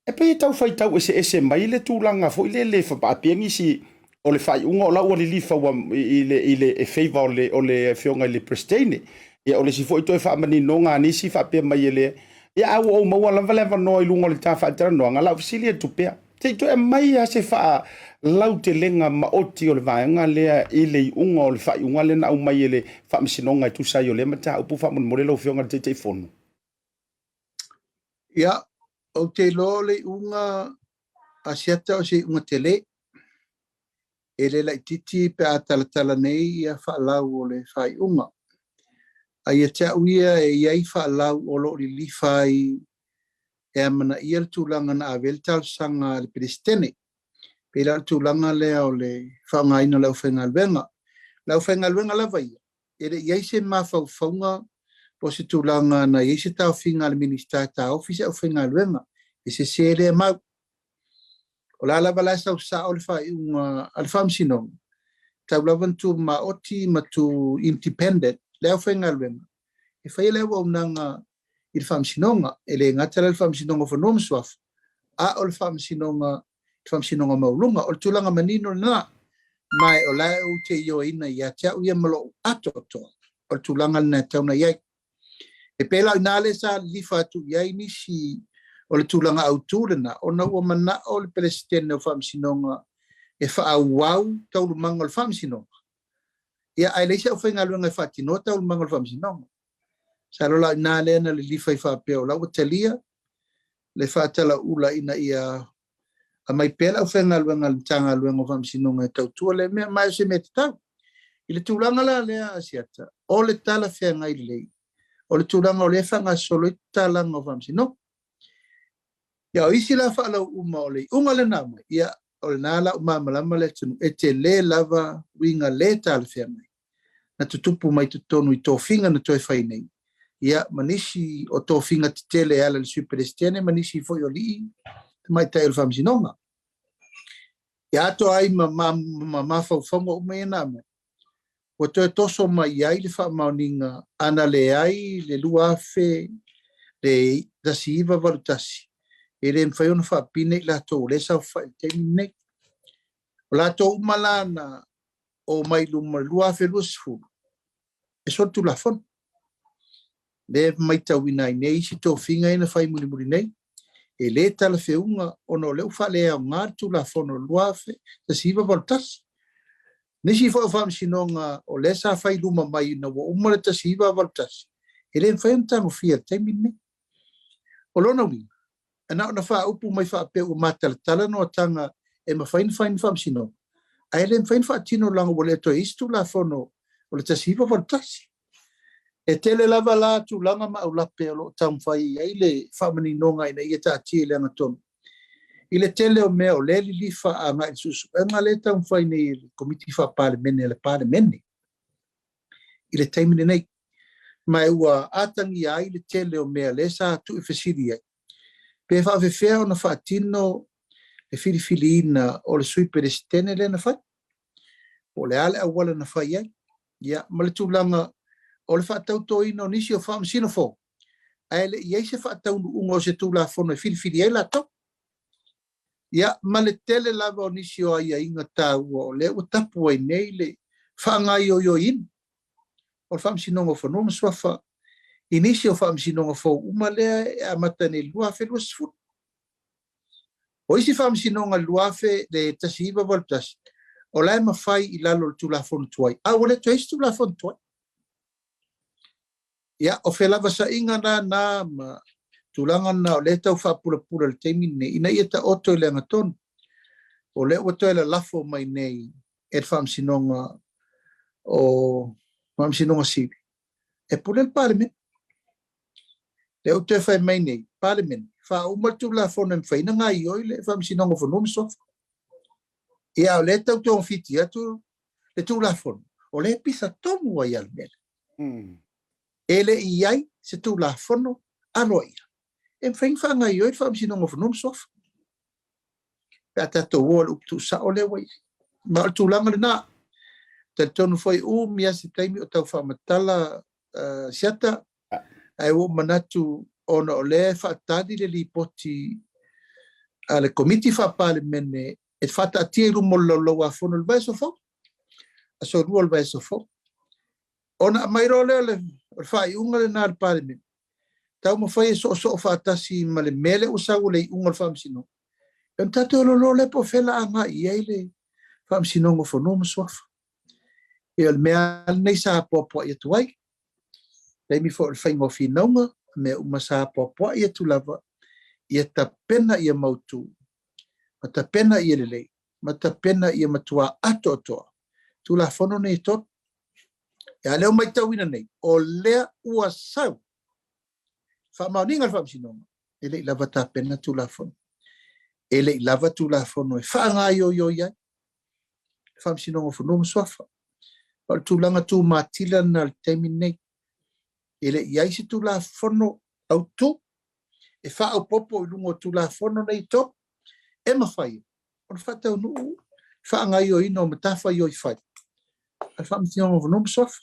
E pei e tau faitau eseese mai le tulaga foi lele e faapea nisi o le faaiuga o la ua lilifa ua i le e favor o le Afioga i le Peresetene. Ia o le isi foi toe faamaninoga a nisi faapea mai e le ia a ua ou maua lava le avanoa i luga o le ta faatalanoaga, la ou fesili atu pea. Se i toe aumai lava se faalautelega maoti o le vaega lea i le iuga o le faaiuga lea na aumai e le Faamasinoga e tusa ai o lea mataupu faamolemole lau Afioga i le Taitaifono.
Ia, ou te iloa o le iuga a Asiata o se iuga tele. E le laitiiti pe a talatala nei ia faalau o le faaiuga. A ia te au ia e i ai faalau o lo o lilifa ai e amanaia le tulaga na ave ai le talosaga a le Peresetene. Pei la o le tulaga lea o le faaaogaina o le aufaigaluega. O le aufaigaluega lava ia, e le i ai se mafaufauga po o se tulaga na i ai se taofiga a le Minisita e taofi se aufaigaluega. E sese lea mau. O la lava la e sau sao le faaiuga a le Faamasinoga, tau lava na tu maoti ma tu independent le aufaigaluega e faia le auaunaga i le Faamasinoga. E le gata la i le Faamasinoga o Fanua ma Suafa, a o le Faamasinoga, le Faamasinoga Maualuga. O le tulaga manino lena, ma o la e ou te ioeina ia te au ia ma lou atoatoa, o le tulaga lena e tatau ona i ai. E pei la o i ina lea sa lilifa atu i ai nisi o le tulaga autu lena, ona ua manao le Peresetene o Faamasinoga e faaauau taualumaga o le Faamasinoga, ia ae leai se aufaigaluega e faatinoa taualumaga o le Faamasinoga. Masalo la o i ina lea na lilifa ai faapea o la ua talia le faatalauula ina ia aumai pea le aufaigaluega a le Matagaluega o Faamasinoga e tautua lea mea, ma o se mea tatau. I le tulaga la lea, Asiata, o le talafeagai lelei, o le tulaga o lea e faagasolo ai tatalaga o Faamasinoga. Ia, o isi la faalau uma o le iuga lena aumai, ia, o lena la ua malamalama le atunuu, e tele lava uiga le talafeagai na tutupu mai totonu i tofiga na toe fai nei, ia, ma nisi o tofiga tetele e ala i le Sui Peresetene ma nisi foi o alii tamaitai o le Faamasinoga. Ia atoa ai ma mafaufauga uma ia na aumai. Ua toe toso mai ai le faamaoniga ana leai le 2000 le 1981, e le mafai ona faapine i latou o lea e saofafai i le taimi lenei. O latou uma la na omai i luma i le 2020, e solitulafono. Lea e matauina ai nei isi tofiga ia na fai mulimuli nei, e le talafeuga ona o lea ua faaleaoga le Tulafono o le 2019 81. Nisi foi o faamasinoga o lea sa fai i luma mai ina ua uma le 1981, e le mafai ona tagofia i le taimi lenei. O lona uiga, na ona faaupu mai faapea ua matalatala noataga e mafai ona fai ni faamasinoga, ae le mafai ona faatino leaga ua le toe i ai se Tulafono o le 1981. E tele lava la tulaga ma aulape o lo o taumafai i ai le faamaninoga ina ia taatia i le agatonu i le tele o mea o lea e lilifa agai i le suesuega lea e taumafai nei e le Komiti Faa-Palemene a le Palemene i le taimi lenei. Ma ua atagia ai le tele o mea lea sa tuuifesili ai, pe faafefea ona faatino le filifiliina o le Sui Peresetene lea na fai, po o le a le auala na fai ai, ia ma le tulaga o le faatautoina o nisi o faamasino fou, ae le i ai se faataunuuga o se Tulafono e filifili ai latou. Ia ma le tele lava o nisi o aiaiga taua o lea ua tapu ai nei le faagaoioiina o le Faamasinoga o Fanua ma Suafa i nisi o faamasinoga fou uma lea e amata nei i le 2020. O isi faamasinoga i le 2000 le 1981, o la e mafai i lalo o le Tulafono tuai, a ua le toe i ai se Tulafono tuai. Ia, o felavasaiga la na ma tulaga na o lea e tau faapulapula i le taimi lenei ina ia taoto i le agatonu. O lea ua toe lalafo mai nei e le Faamasinoga o Faamasinoga Sili e pule le Palemene. Lea ua toe fai mai nei, Palemene, faauma le Tulafono e mafai ona gaoioi le Faamasinoga o Fanua ma Suafa. Ia, a o lea e tau togafiti atu le Tulafono, o lea e pisa tonu ai lava le mea lea. E le i i ai se Tulafono aloaia e mafai ona faagaoioi le Faamasinoga o Fanua ma Suafa pe a tatou o i le upu tuusao lea ua i ai. Ma o le tulaga lena. Talitonu foi umi lava se taimi o tau faamatala Asiata, ae ua ou manatu ona o lea e faatali le lipoti a le Komiti Faa-Palemene e faataatia i luma o le Laulau-a-Fono i le vaiaso fou, aso 2 o le vaiaso fou. Ona aumai loa lea o le faaiuga lena a le Palemene, taumafai e soosoo faatasi ma le mea lea ua sau o le iuga o le Faamasinoga, ona tatou iloa lea po o fea o le a agai i ai le Faamasinoga o Fanua ma Suafa. Ia o le mea lenei sa apoapoai atu ai, taimi foi o le faiga o finauga, mea uma sa apoapoai atu lava, ia tapena ia mautu, ma tapena ia lelei, ma tapena ia matua atoatoa Tulafono nei e tolu. Ia lea ua matauina nei, o lea ua sau faamaoniga le Faamasinoga, e le i lava tapena Tulafono. E le i lava Tulafono e faagaoioi ai le Faamasinoga o Fanua ma Suafa. O le tulaga tumatila lena i le taimi lenei. E le i i ai se Tulafono autu e faaopoopo i luga o Tulafono nei e tolu, e mafai ona faataunuu faagaoioiina o matafaioi fai a le Faamasinoga o Fanua ma Suafa.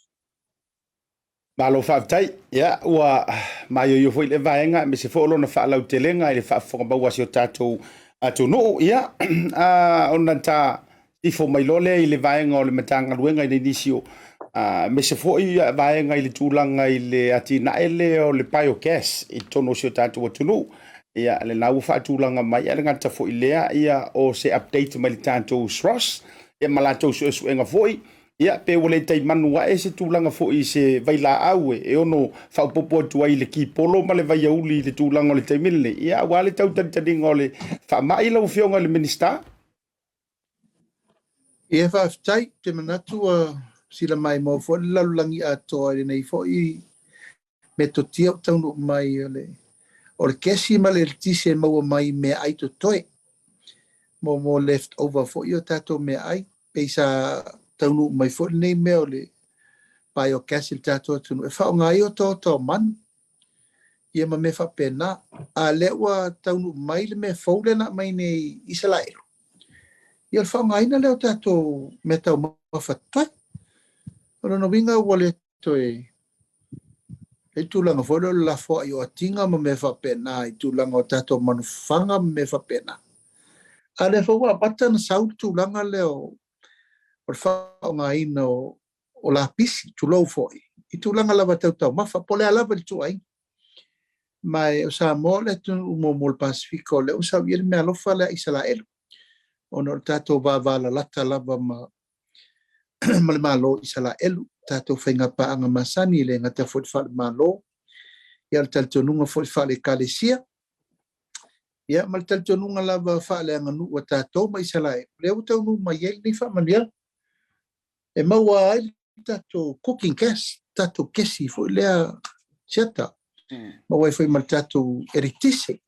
Malo faafetai. Ia, ua maioio foi le vaega aemaise foi o lona faalautelega i le faafofoga maua a si o tatou atunuu. Ia, ona ta ifo mai loa lea i le vaega o le Matagaluega i le nisi o aemaise foi vaega i le tulaga i le atinae lea o le biogas i totonu o si o tatou atunuu. Ia, lena ua faatulaga mai, ae le gata foi lea, ia, o se update mai le tatou SROS, ia ma latou suesuega foi, ia, pe ua le taimanu ae se tulaga foi i se vailaau e ono faaopoopo atu ai i le kipolo ma le vaiauli i le tulaga o le taimi lenei, ia, aua le tau talitaliga o le faamai lau Afioga i le Minisita.
Ia, faafetai. Ou te manatu ua sila maimoa foi le lalolagi atoa i lenei foi metotia ua taunuu mai o le kesi ma le eletise e maua mai i meaai totoe, mo left over foi o tatou meaai. Pei sa taunuu mai foi lenei mea o le biogas i le tatou atunuu e faaaoga ai otaota o manu, ia ma mea faapena. A lea ua taunuu mai le mea fou lea na aumai nei Isaraelu, ia o le faaaogaina lea o tatou mea taumafa totoe. O lona uiga ua le toe i ai tulaga foi lea o le lafoai o atiga ma mea faapena i tulaga o tatou manufafaga ma mea faapena. A o lea foi ua amata ona sau le tulaga lea o le faaaogaina o lapisi, tulou foi, i tulaga lava tau taumafa, po o le a lava le ituaiga. Ma o Samoa o le atunuu muamua o le Pasefika o lea ua sau i ai le meaalofa lea a Isaraelu, ona o le tatou vavalalata lava ma le Malo o Isaraelu, tatou faiga paaga masani, e le gata foi i le faale-Malo, ia o le talitonuga foi faale-Ekalesia, ia ma le talitonuga lava faaleaganuu a tatou ma Isaraelu, lea ua taunuu mai ai lenei faamanuiaga. E maua ai le tatou cooking gas, tatou kesi foi lea siata, maua ai foi ma le tatou eletise.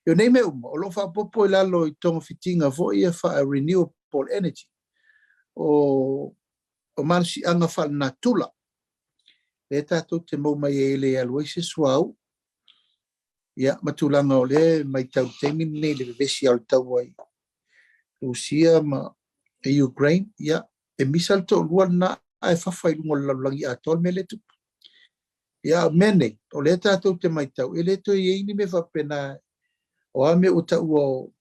O nei mea uma, o lo o faaopoopo i lalo i togafitiga foi ia faa-renewable energy, o malosiaga faalenatura, lea tatou te maua mai ai e le alu ai se suauu, ia, ma tulaga o lea e matau i le taimi lenei i le vevesi o le taua i Rusia ma Ukraine, ia, e misa le toalua lena ae fafa i luga o le lalolagi atoa le mea lea e tupu. Ia, o mea nei, o lea tatou te matau, e le toe i ai ni mea faapena, o a mea ua taua o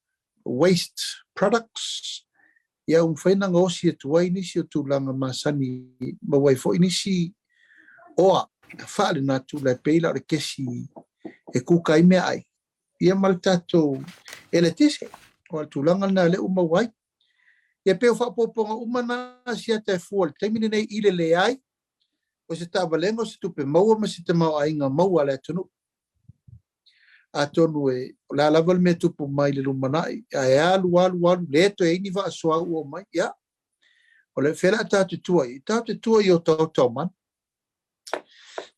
waste products, ia, ua mafai ona gaosi atu ai nisi o tulaga masani, maua ai foi nisi oa faalenatura e pei la o le kesi e kuka ai meaai, ia ma le tatou eletise, o le tulaga lena lea ua maua ai. Ia pei o faaopoopoga uma na siata e fua i le taimi lenei i le leai o se taavalega o se tupe maua ma se tamaoaiga maua a le atunuu. Atonu e o le a lava le mea tupu mai le lumanai, ae alu alu alu, le toe i ai ni faasoa ua mai, ia, o le fea o le a tatou tua i ai? Tatou tua i otaota o manu,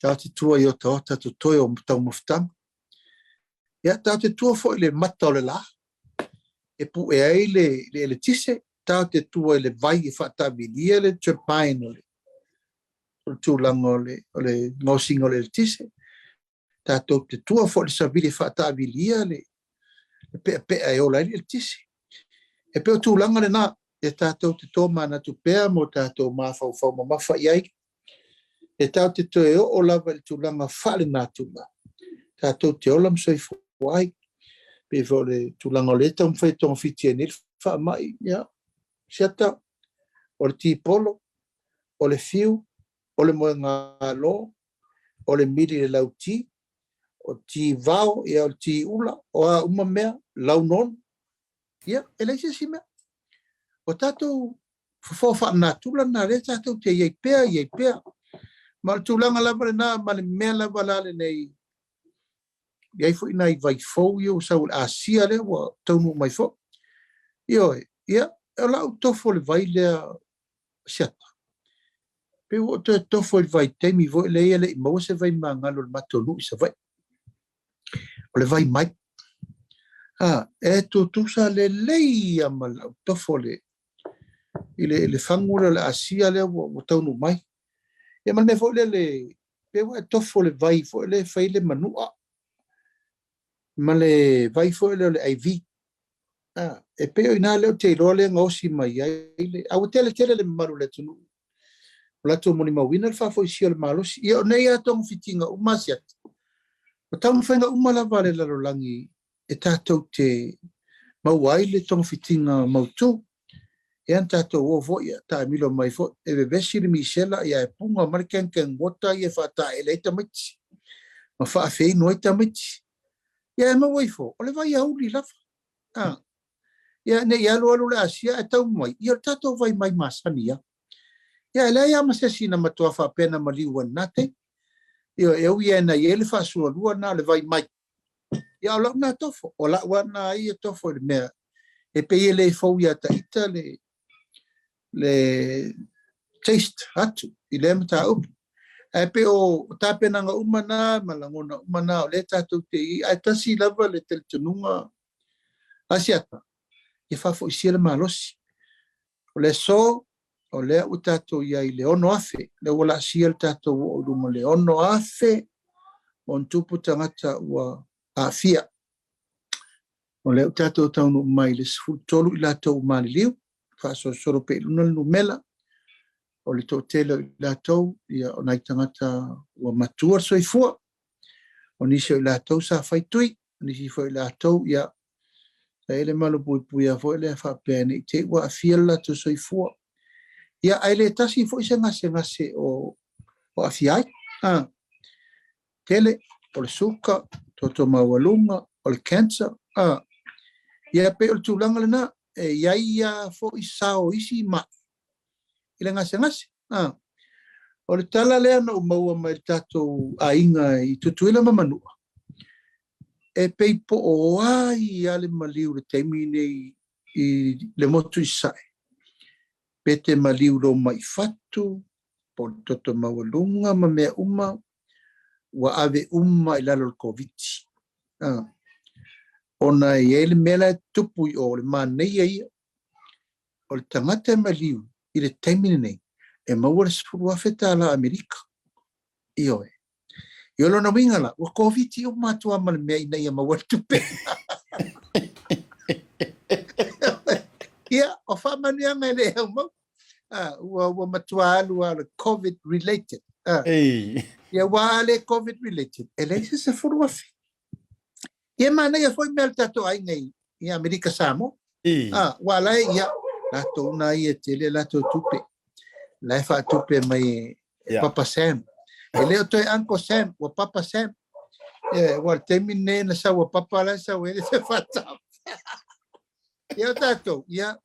tatou tua i otaota totoe o taumafataga, ia, tatou tua foi i le mata o le la, e pue ai le eletise, tatou tua i le vai e faataamilia le turbine o le tulaga o le gaosiga o le eletise, tatou te tua foi i le savili e faataamilia le peapea e ola ai le eletise. E pei o tulaga lena e tatou te tomanatu pea mo tatou mafaufau mamafa i ai, e tatou te toe oo lava i le tulaga faalenatura, tatou te ola ma soifua ai. Pei foi o le tulaga o lea e taumafai e togafiti ai nei le faamai, ia, siata, o le tipolo, o le fiu, o le moegalo, o le mili i le lauti, o ti vao, ia, o le ti ula, o a uma mea, launono, ia, e leai se isi mea. O tatou fofoa faalenatura lena lea tatou te i ai pea, i ai pea. Ma o le tulaga lava lena, ma le mea lava la lenei, i ai foi nai vai fou ia ua sau i le Asia lea ua taunuu mai foi. Ioe, ia, o lau tofo i le vai lea siata, pe ua ou toe tofo i le vaitaimi foi lea e le i maua se vai magalo i le matou nuu i Savaii. O le vai mai. E tutusa lelei ia ma lau tofo i le fagu lea o le Asia lea ua taunuu mai. Ia ma le mea foi lea le, pe ua e tofo le vai foi lea e fai le manua, ma le vai foi lea o le IV. E pei o ina lea ou te iloa lea gaosi mai ai le, a ua tele tele le mamalu o le atunuu o latou molimauina le faafoisia o le malosi. Ia o nei lava togafitiga uma siata, o taumafaiga uma lava a le lalolagi e tatou te maua ai le togafitiga mautu. Ia na tatou o foi, ia taamilo mai foi, e vevesi le misela, ia e puga mai le kengkeng water ia e faataele ai tamaiti, ma faafeinu ai tamaiti. Ia e maua ifo, o le vai auli lava. Ia ne i alu alu le Asia ae tau mai, ia o le tatou vai mai masani ia. Ia e leai lava ma se isi na matua faapea na maliu ai lena taimi. Ia e ui lava na i ai le faasualua lena o le vai mai. Ia o lau na tofo, o lau lava na ia tofo i le mea, e pei e le fou ia taita le taste atu i lea mataupu. Ae pei o tapenaga uma na ma lagona uma na o lea tatou te i, ae tasi lava le talitonuga asiata, ia faafoisia le malosi. O le aso, o lea ua tatou i ai i le 6,000, lea ua laasia le tatou oo i luga o le 6,000 ma ona tupu tagata ua aafia. O lea ua tatou taunuu mai i le 13 i latou ua maliliu, faasolosolo pea i luna le numera. O le toatele o i latou, ia, o nai tagata ua matua le soifua, o nisi o i latou sa fai tui, o nisi foi o i latou, ia, sa i ai le malupuipuia foi lea faapea ne i te i ua aafia le latou soifua. Ia, ae le tasi foi se gasegase o aafia ai. A, tele, o le suka, toto maualuga, o le cancer, a, ia, pei o le tulaga lena, e i ai lava foi sao o isi mai i le gasegase. A, o le tala lea na ou maua mai le tatou aiga i Tutuila ma Manua, e pei po o ai lava le maliu i le taimi nei i le motu i Sasae, pe te maliu i lou mai fatu, po o le toto maualuga ma mea uma, ua ave uma i lalo o le Koviti. Ona e i ai le mea la e tupu i o, o le manaia ia, o le tagata e maliu i le taimi lenei, e maua le $10,000 Amerika. Ioe. Ia o lona uiga la, ua Koviti uma atu lava ma le mea ina ia maua le tupe. Ia, o faamanuiaga e le aumau. Ah, ua, ua matua alu lava o le COVID related. Ah.
Ei.
Ia, ua a le COVID related, e leai se 10,000. Ia, e manaia foi mea a le tatou aiga i, i Amerika Samoa.
Ei.
Ah, ua la e, ia, latou na ia e tele latou tupe. La e faatupe mai e, e Papa Sam. E le o toe Uncle Sam, ua Papa Sam. Ia, ua le taimi lenei na sau a Papa la e sau ai le se faatau. Ia o tatou, ia,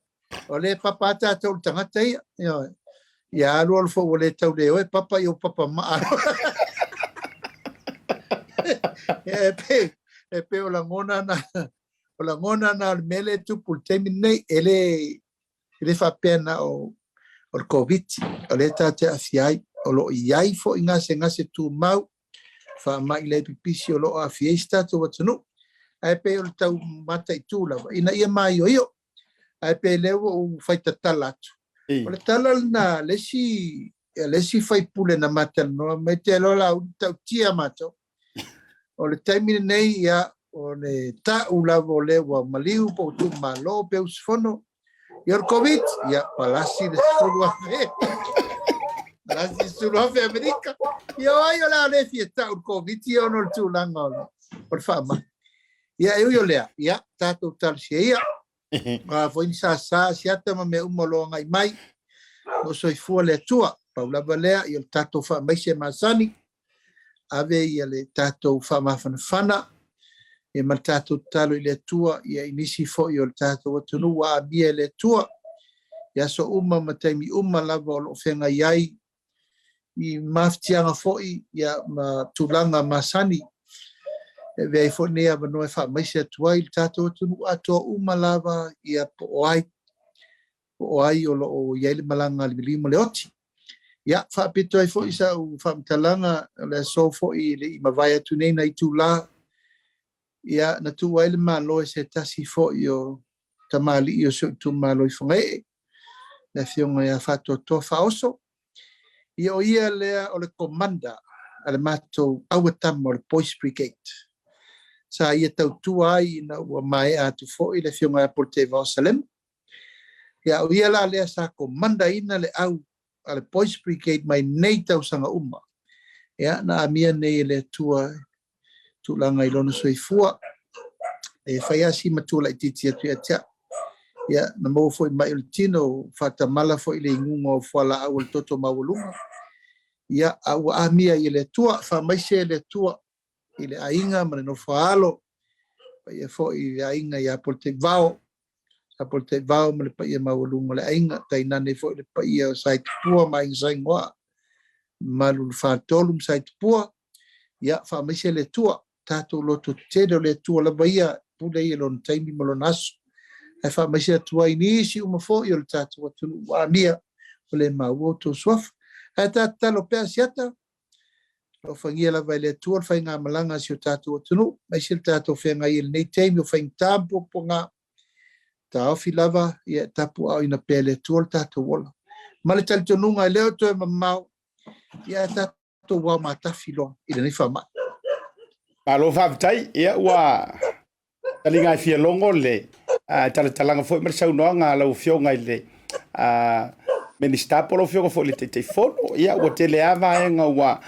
o le papa a tatou le tagata ia. Ia, ia alu alu foi ua le tau le oe papa ia ua papa maa. Ia, e pei, e pei o lagona na, o lagona na o le mea lea e tupu i le taimi lenei, e le, e le faapea na o, o le Koviti, o lea tatou te aafia ai, o lo o i ai foi gasegase tumau, faamai le pipisi o lo o aafia ai si tatou atunuu. Ae pei o le tau mataitu lava, ina ia maioio. Ae pei lea ua ou fai tatala atu. O le tala lena le isi, le isi faipule na ma talanoa mai te loa la uli tautia matou. O le taimi lenei, ia, o le ta'u lava o lea ua maliu po o tuumalo pe usufono, ia o le Covid, ia, palasi le 10,000. Palasi le 10,000 Amerika. Ia o ai o le a le fia ta'u le Covid ia ona o le tulaga o le, o le faamai. Ia e ui o lea, ia, tatou talosia ia. A foi ni sasa, siata ma mea uma o lo o agai mai, o soifua le Atua. Pau lava lea, ia o le tatou faamaise masani, ave ia le tatou faamafanafana, ia ma le tatou tatalo i le Atua, ia i nisi foi o le tatou atunuu ua amia e le Atua, i aso uma ma taimi uma lava o lo o feagai ai i mafatiaga foi ia ma tulaga masani. E avea ai foi lenei avanoa e faamaise atu ai i le tatou atunuu atoa uma lava ia po o ai, po o ai o lo o i ai le malaga a le maliu ma le oti. Ia, faapito ai foi sau faamatalaga o le aso foi e le i mavae atu nei nai itula, ia, na tuu ai le Malo e se tasi foi o tamalii o si ou itumalo i Fagaee, le afioga ia Faatoatoa Faaoso. Ia o ia lea o le commander a le matou auatama o le Boys Brigade. Sa ia tautua ai ina ua maea atu foi le afioga ia Polataivao Salema. Ia o ia la lea sa commander-ina le au a le Boys Brigade mai nei tausaga uma. Ia na amia nei e le Atua tulaga i lona soifua. E fai lava si matua laitiiti atu ia te au. Ia, na maua foi mai o le tino, faatamala foi le inuga o fualaau o le toto maualuga. Ia, a ua amia i le Atua, faamaise e le Atua i le aiga ma le nofo a alo, paia foi i le aiga ia Polataivao, Sa Polataivao ma le paia maualuga o le aiga, tainane foi le paia o Saitupua ma Aiga Saingoa, mamalu i le Faletolu ma Saitupua. Ia, faamaise le Atua, tatou loto tetele, o le Atua lava ia, pule ia i lona taimi ma lona aso. Ae faamaise atu ai i nisi uma foi o le tatou atunuu ua amia, ua le maua outou suafa. Ae ta tatalo pea Asiata, alofagia lava e le Atua le faigamalaga a si o tatou atunuu, aemaise le tatou feagai i lenei taimi o faigata ma puapuaga. Taofi lava, ia e tapuaaoina pea e le Atua le tatou ola. Ma le talitonuga e le o toe mamao, ia ae tatou ao matafi loa i lenei faamai.
Malo faafetai. Ia ua taliga e fia logo le talatalaga foi ma le saunoaga a lau Afioga i le Minisita po o lau Afioga foi i le Taitaifono. Ia, ua tele lava vaega ua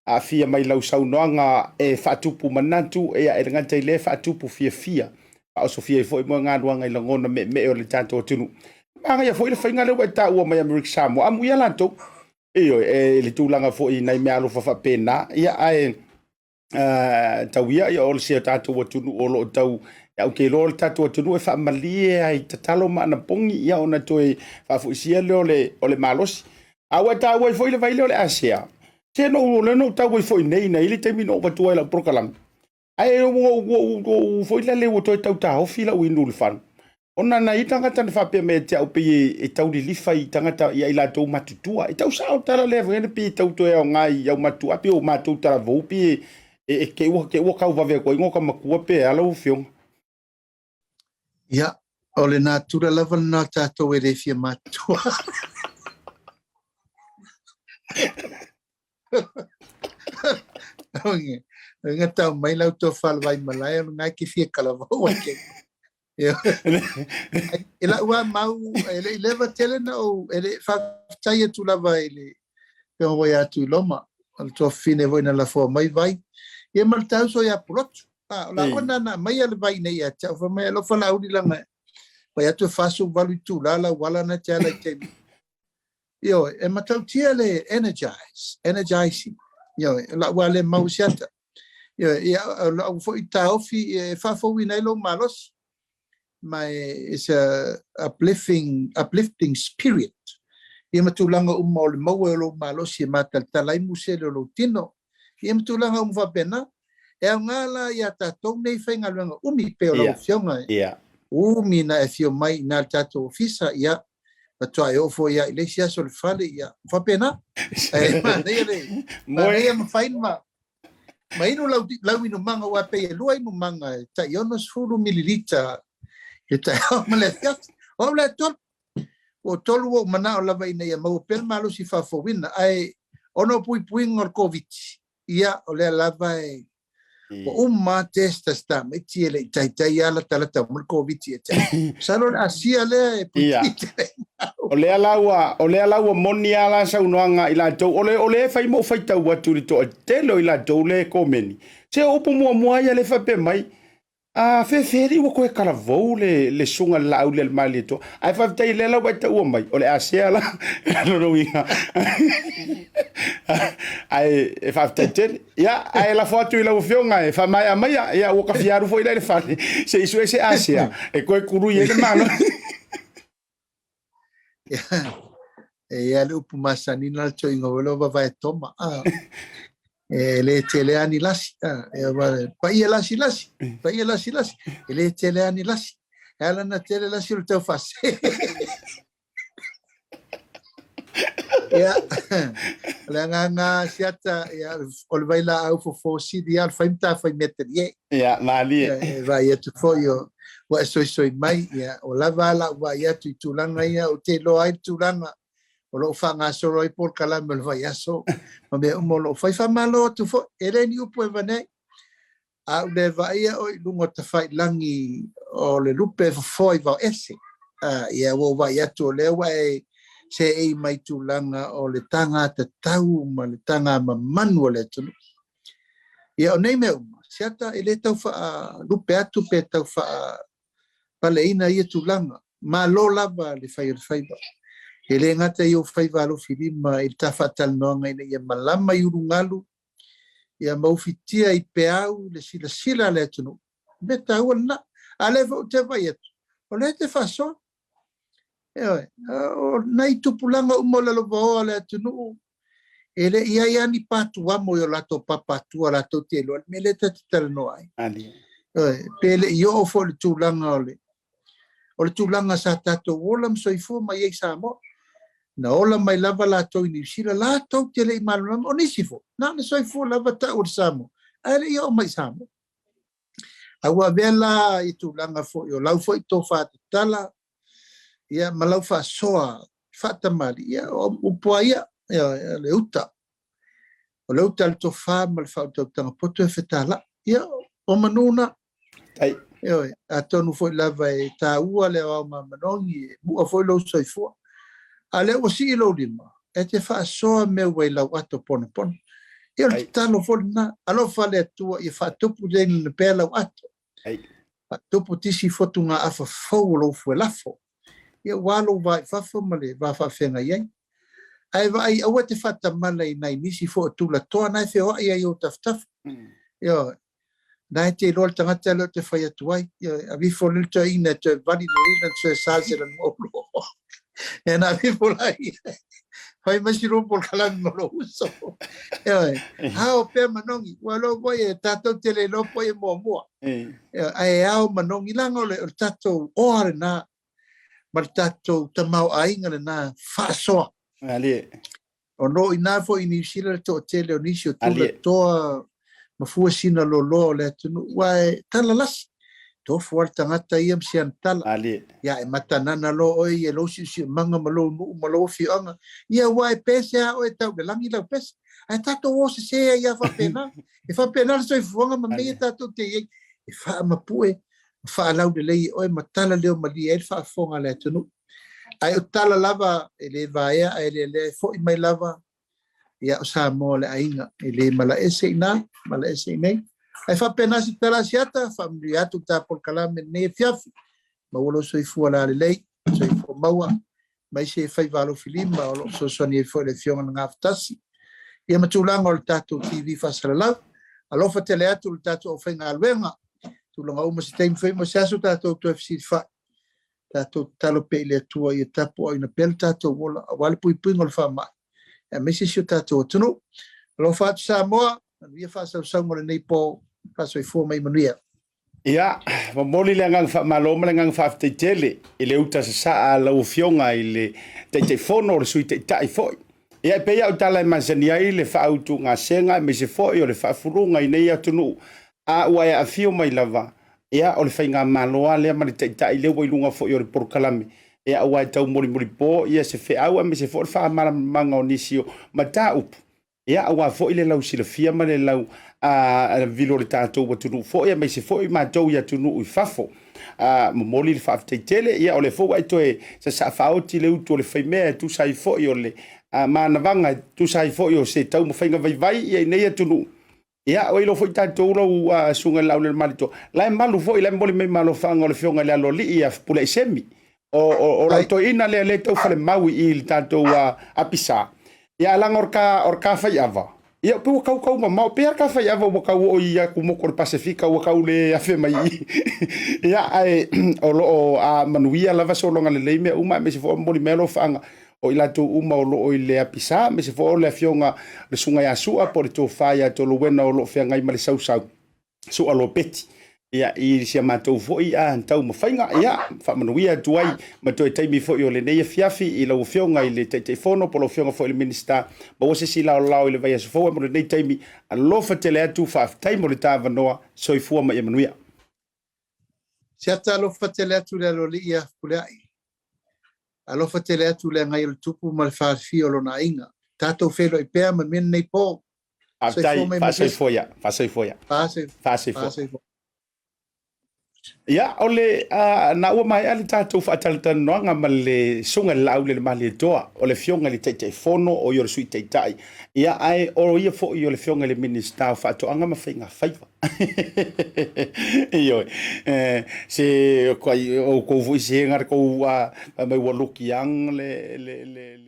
aafia mai lau saunoaga e faatupu manatu, ia, e le gata i lea e faatupu fiafia, faaosofia ai foi moegaluaga i lagona meemee o le tatou atunuu. Manaia foi le faiga lea ua e taua mai Amerika Samoa, amuia latou. Ioe, e le tulaga foi i nai meaalofa faapena, ia, ae tau ia, ia o le si o tatou atunuu o lo o tau, ia, ou te iloa o le tatou atunuu e faamalie ai tatalo ma anapogi, ia, ona toe faafoisia lea o le malosi. A ua e taua ai foi le vai lea o le Asea, se no o lea na ou tau ai foi nei, na i le taimi na ou avatua ai lau polokalame, ae ua ou foi lele ua toe tau taofi lau inu i le fana, ona na i tagata na faapea mai ia te au pei e tau lilifa i tagata ia i latou matutua. E tau sao tala lea foi pei e tau toe aoga i au matutua, pei o matou talavou pei e te ua tau vave atu ai no ka matua pe a lau afioga.
Ia, o le natura lava lena o tatou e le fia matutua. Nga tau mai lau tofa le vai malae o lena e te fia kalavou ai ke. E lau a mau, e le i leva tele na ou, e le faafetai atu lava i le pea ua ia Tuiloma, o le tuafafine foi na lafoa mai vai. Ia ma le tauso ia Pulotu. O la ona na mai le vai nei ia te au, fai mai alofa Laauli langa vai atu e 48 itula lau ala na te ala i taimi. Ioe, e matautia le energize, energizing. Ioe, o lau lava lea mau siata. Ioe, ia, o lau foi taofi e faafouina ai lou malosi. Ma it's a uplifting spirit. Ia ma tulaga uma o le maua o lou malosi e matalatala ai musele o lou tino. Ia ma tulaga uma faapena. E aoga la ia tatou nei faigaluega umi pei o lau afioga. Umi na e afio mai i na le tatou ofisa, ia, faatoa e oo foi ia i le isi aso le fale, ia, faapena. E manaia le, manaia ma fai ma, ma inu lau inumaga, ua pei e lua inumaga, e tai 60 mililita i le taeao ma le afiafi. O au la e tolu. Ua tolu ou manao lava ina ia maua pea le malosi faafouina, ae ona o puipuiga o le Koviti, ia, o lea lava e ua uma test a si tamaiti e le i taitai lava latalata mai le Koviti e te. Masalo le Asia lea e puipui tele.
O lea la ua, o lea la ua moni lava la saunoaga i latou, o le e fai ma ou faitau atu i le toatele o i latou le komeni. Se o upu muamua ia le faapea mai, a fefe ua toe kalavou le suga le laau le Malietoa. Ae faafetai lea la ua e taua mai, o le Asea la, lona uiga. Ae e faafetai tele. Ia, ae lafo atu i lau afioga e faamaea maia, ia ua ka fia alu foi la i le fale, se i sue se Asea, e toe kului ai le malo.
E ia le upu masani na le toiga o lo vavae toma. E le tele ani lasi. E paia lasi lasi. Paia lasi lasi. E le tele ani lasi. E ala na tele lasi o le tau fase. Ia, o le agaga siata, ia, o le vai laau fofo sili ia, o le fai ma ta fai mea talie.
Ia, malie.
E vaai atu foi o ua e soisoi mai, ia, o lava lau vaai atu i tulaga ia, o te iloa ai le tulaga o loo faagasolo ai polokalame o le vaiaso ma mea uma o loo fai. Faamalo atu foi, e le ni upu e avane ai. A ou le vaaia oe i luga o tafailagi o le lupe e fofoa i vaoese. Ia ua ou vaai atu o lea ua e seei mai tulaga o le taga tatau ma le taga mamanu o le atunuu. Ia o nei mea uma, siata e le tau faalupe atu pe tau faapaleina ia tulaga. Malo lava le fai o le faiva. E le gata i ou faiva alofilima i le ta faatalanoaga ina ia malama i ulugalu, ia maufitia i peau le silasila a le atunuu. Mea taua lena. A lea foi ou te vaai atu, o lea te faasoa. Ioe, o nai tupulaga uma o lalovaoa o le atunuu, e le i ai lava ni patuamo i o latou papatua latou te iloa le mea lea ta te talanoa ai. Ioe, pe le i oo foi le tulaga o le tulaga sa tatou ola ma soifua mai ai Samoa. Na ola mai lava latou i Niu Sila, latou te le i malamalama. O nisi foi, na ona soifua lava tau o le Samoa, ae le i oo mai i Samoa. A ua avea la i tulaga foi o lau foi tofa tatala, ia, ma lau faasoa faatamali, ia, o upu lava ia, ia, le uta. O le uta a le tofa ma le faautautaga poto e fetalai. Ia, o manu na. Ioe, atonu foi lava e taua le aoao manogi, e mua foi lou soifua. A lea ua sii lou lima, e te faasoa mea ua i lau ato ponopono. Ia o le tatalo foi lena, alofa le Atua ia faatupu lelei pea lau ato. Faatupu tisi fotugaafa fou o lou fuelafo. Ia ua lou va i fafo ma le va faafeagai ai. Ae vaai aua te faatamala i nai nisi foi o tulatoa na e feoai ai i ou tafatafa. Ioe. Na e te iloa le tagata lea ou te fai atu ai. Ioe, avifo le toeaina e toe vali lelei lana toe sa se lanu aulo. E na avifo la ia. Fai mai si lua polokalame ma lou uso. Ioe, ao pea manogi. Ua iloa foi e tatou te le iloa po o ai e muamua. Ioe, ae ao manogi leaga o le tatou oa lena ma le tatou tamaoaiga lena faasoa. O lo o i ina foi i Niu Sila le toatele o nisi o tulatoa ma fuasina loloa o le atunuu, aua e talalasi, tofu lava le tagata ia ma si ana tala. Ia e matanana loa oe ia i lou siusiumaga ma lou nuu ma lou afioaga, ia aua e pese lava oe tau i le lagi lau pese. Ae tatou o sese ai lava faapena. E faapena le soifuaga ma mea ia tatou te i ai, e faamapue ma faalaulelei e oe ma tala leo malie ai le faafofoga a le atunuu. Ae o tala lava e le vaea ae lealea e foi mai lava, ia o Samoa o le aiga, e le malaese i ina, malaese i inei. Ae faapena se tala a Asiata, faamanuia atu le ta polokalame lenei afiafi, maua lou soifua lalelei, soifua maua, aemaise faiva alofilima o lo o fesoasoani ai foi le Afioga i le Gafatasi, ia ma tulaga o le tatou TV faasalalau. Alofa tele atu le tatou aufaigaluega, tulaga uma se taimi foi ma se aso tatou toe fesilafai. Tatou tatalo pea i le Atua ia tapuaina pea le tatou ola aua le puipuiga o le faamai, aemaise si o tatou atunuu. Alofa atu Samoa, manuia faasausauga o lenei po, faasoifua ma ia manuia.
Ia, momoli le agaga faamalo ma le agaga faafetai tele i le uta sasaa a lau Afioga i le Taitaifono o le Sui Taitai foi. Ia, e pei lava o tala e masani ai le faautugasega aemaise foi o le faafuluga i nei atunuu, a ua e aafio mai lava, ia, o le faigamalo lava lea ma le Taitai lea ua i luga foi o le polokalame, ia, aua e taumolimolipo ia se feau aemaise foi o le faamalamalamaga o nisi o mataupu. Ia, aua foi le lausilafia ma le lau vilo o le tatou atunuu foi, aemaise foi matou i atunuu i fafo. Momoli le faafetai tele. Ia, o lea foi ua e toe sasaa faaoti le utu o le faimea e tusa ai foi o le manavaga, e tusa ai foi o se taumafaiga vaivai ia i nei atunuu. Ia, o iloa foi tatou lau susuga i le Laaulialemalietoa, la e malu foi, la e momoli mai ma alofaga o le Afioga i le Aloalii ia Fepuleai O lau toeaina lea lea e tau falemaui i le tatou apisa. Ia, ae leaga o le ka faiava, ia pe ua tau tau mamao, pe a ka faiava ua tau oo i atu motu o le Pasefika ua tau le afe mai i. Ia, ae o lo o manuia lava sologa lelei mea uma, aemaise foi o momoli mai alofaaga o i latou uma o lo o i le apisa, aemaise foi o le afioga le susuga ia Sua po o le tofa ia Tolowena o lo o feagai ma le sausau Sua Lopeti. Ia, i si a matou foi taumafaiga, ia, faamanuia atu ai ma toe taimi foi o lenei afiafi i lau Afioga i le Taitaifono po o lau Afioga foi i le Minisita, maua se isi laolao i le vaiaso fou mo lenei taimi. Alofa tele atu, faafetai mo le ta avanoa, soifua ma ia manuia.
Siata alofa tele atu le Aloalii ia Fepuleai. Alofa tele atu le agai o le tupu ma le falefia o lona aiga. Tatou feiloai pea manuia lenei po.
Faafetai, faasoifua ia, faasoifua ia. Faasoifua. Ia, o le na ua maea le tatou faatalatalanoaga ma le susuga i le Laaulialemalietoa, o le Afioga i le Taitaifono, o ia o le Sui Taitai, ia, ae o ia foi o le Afioga i le Minisita o Faatoaga ma Faiga Faiva. Ioe, se outou foi se ga le tou mai ua luki ang le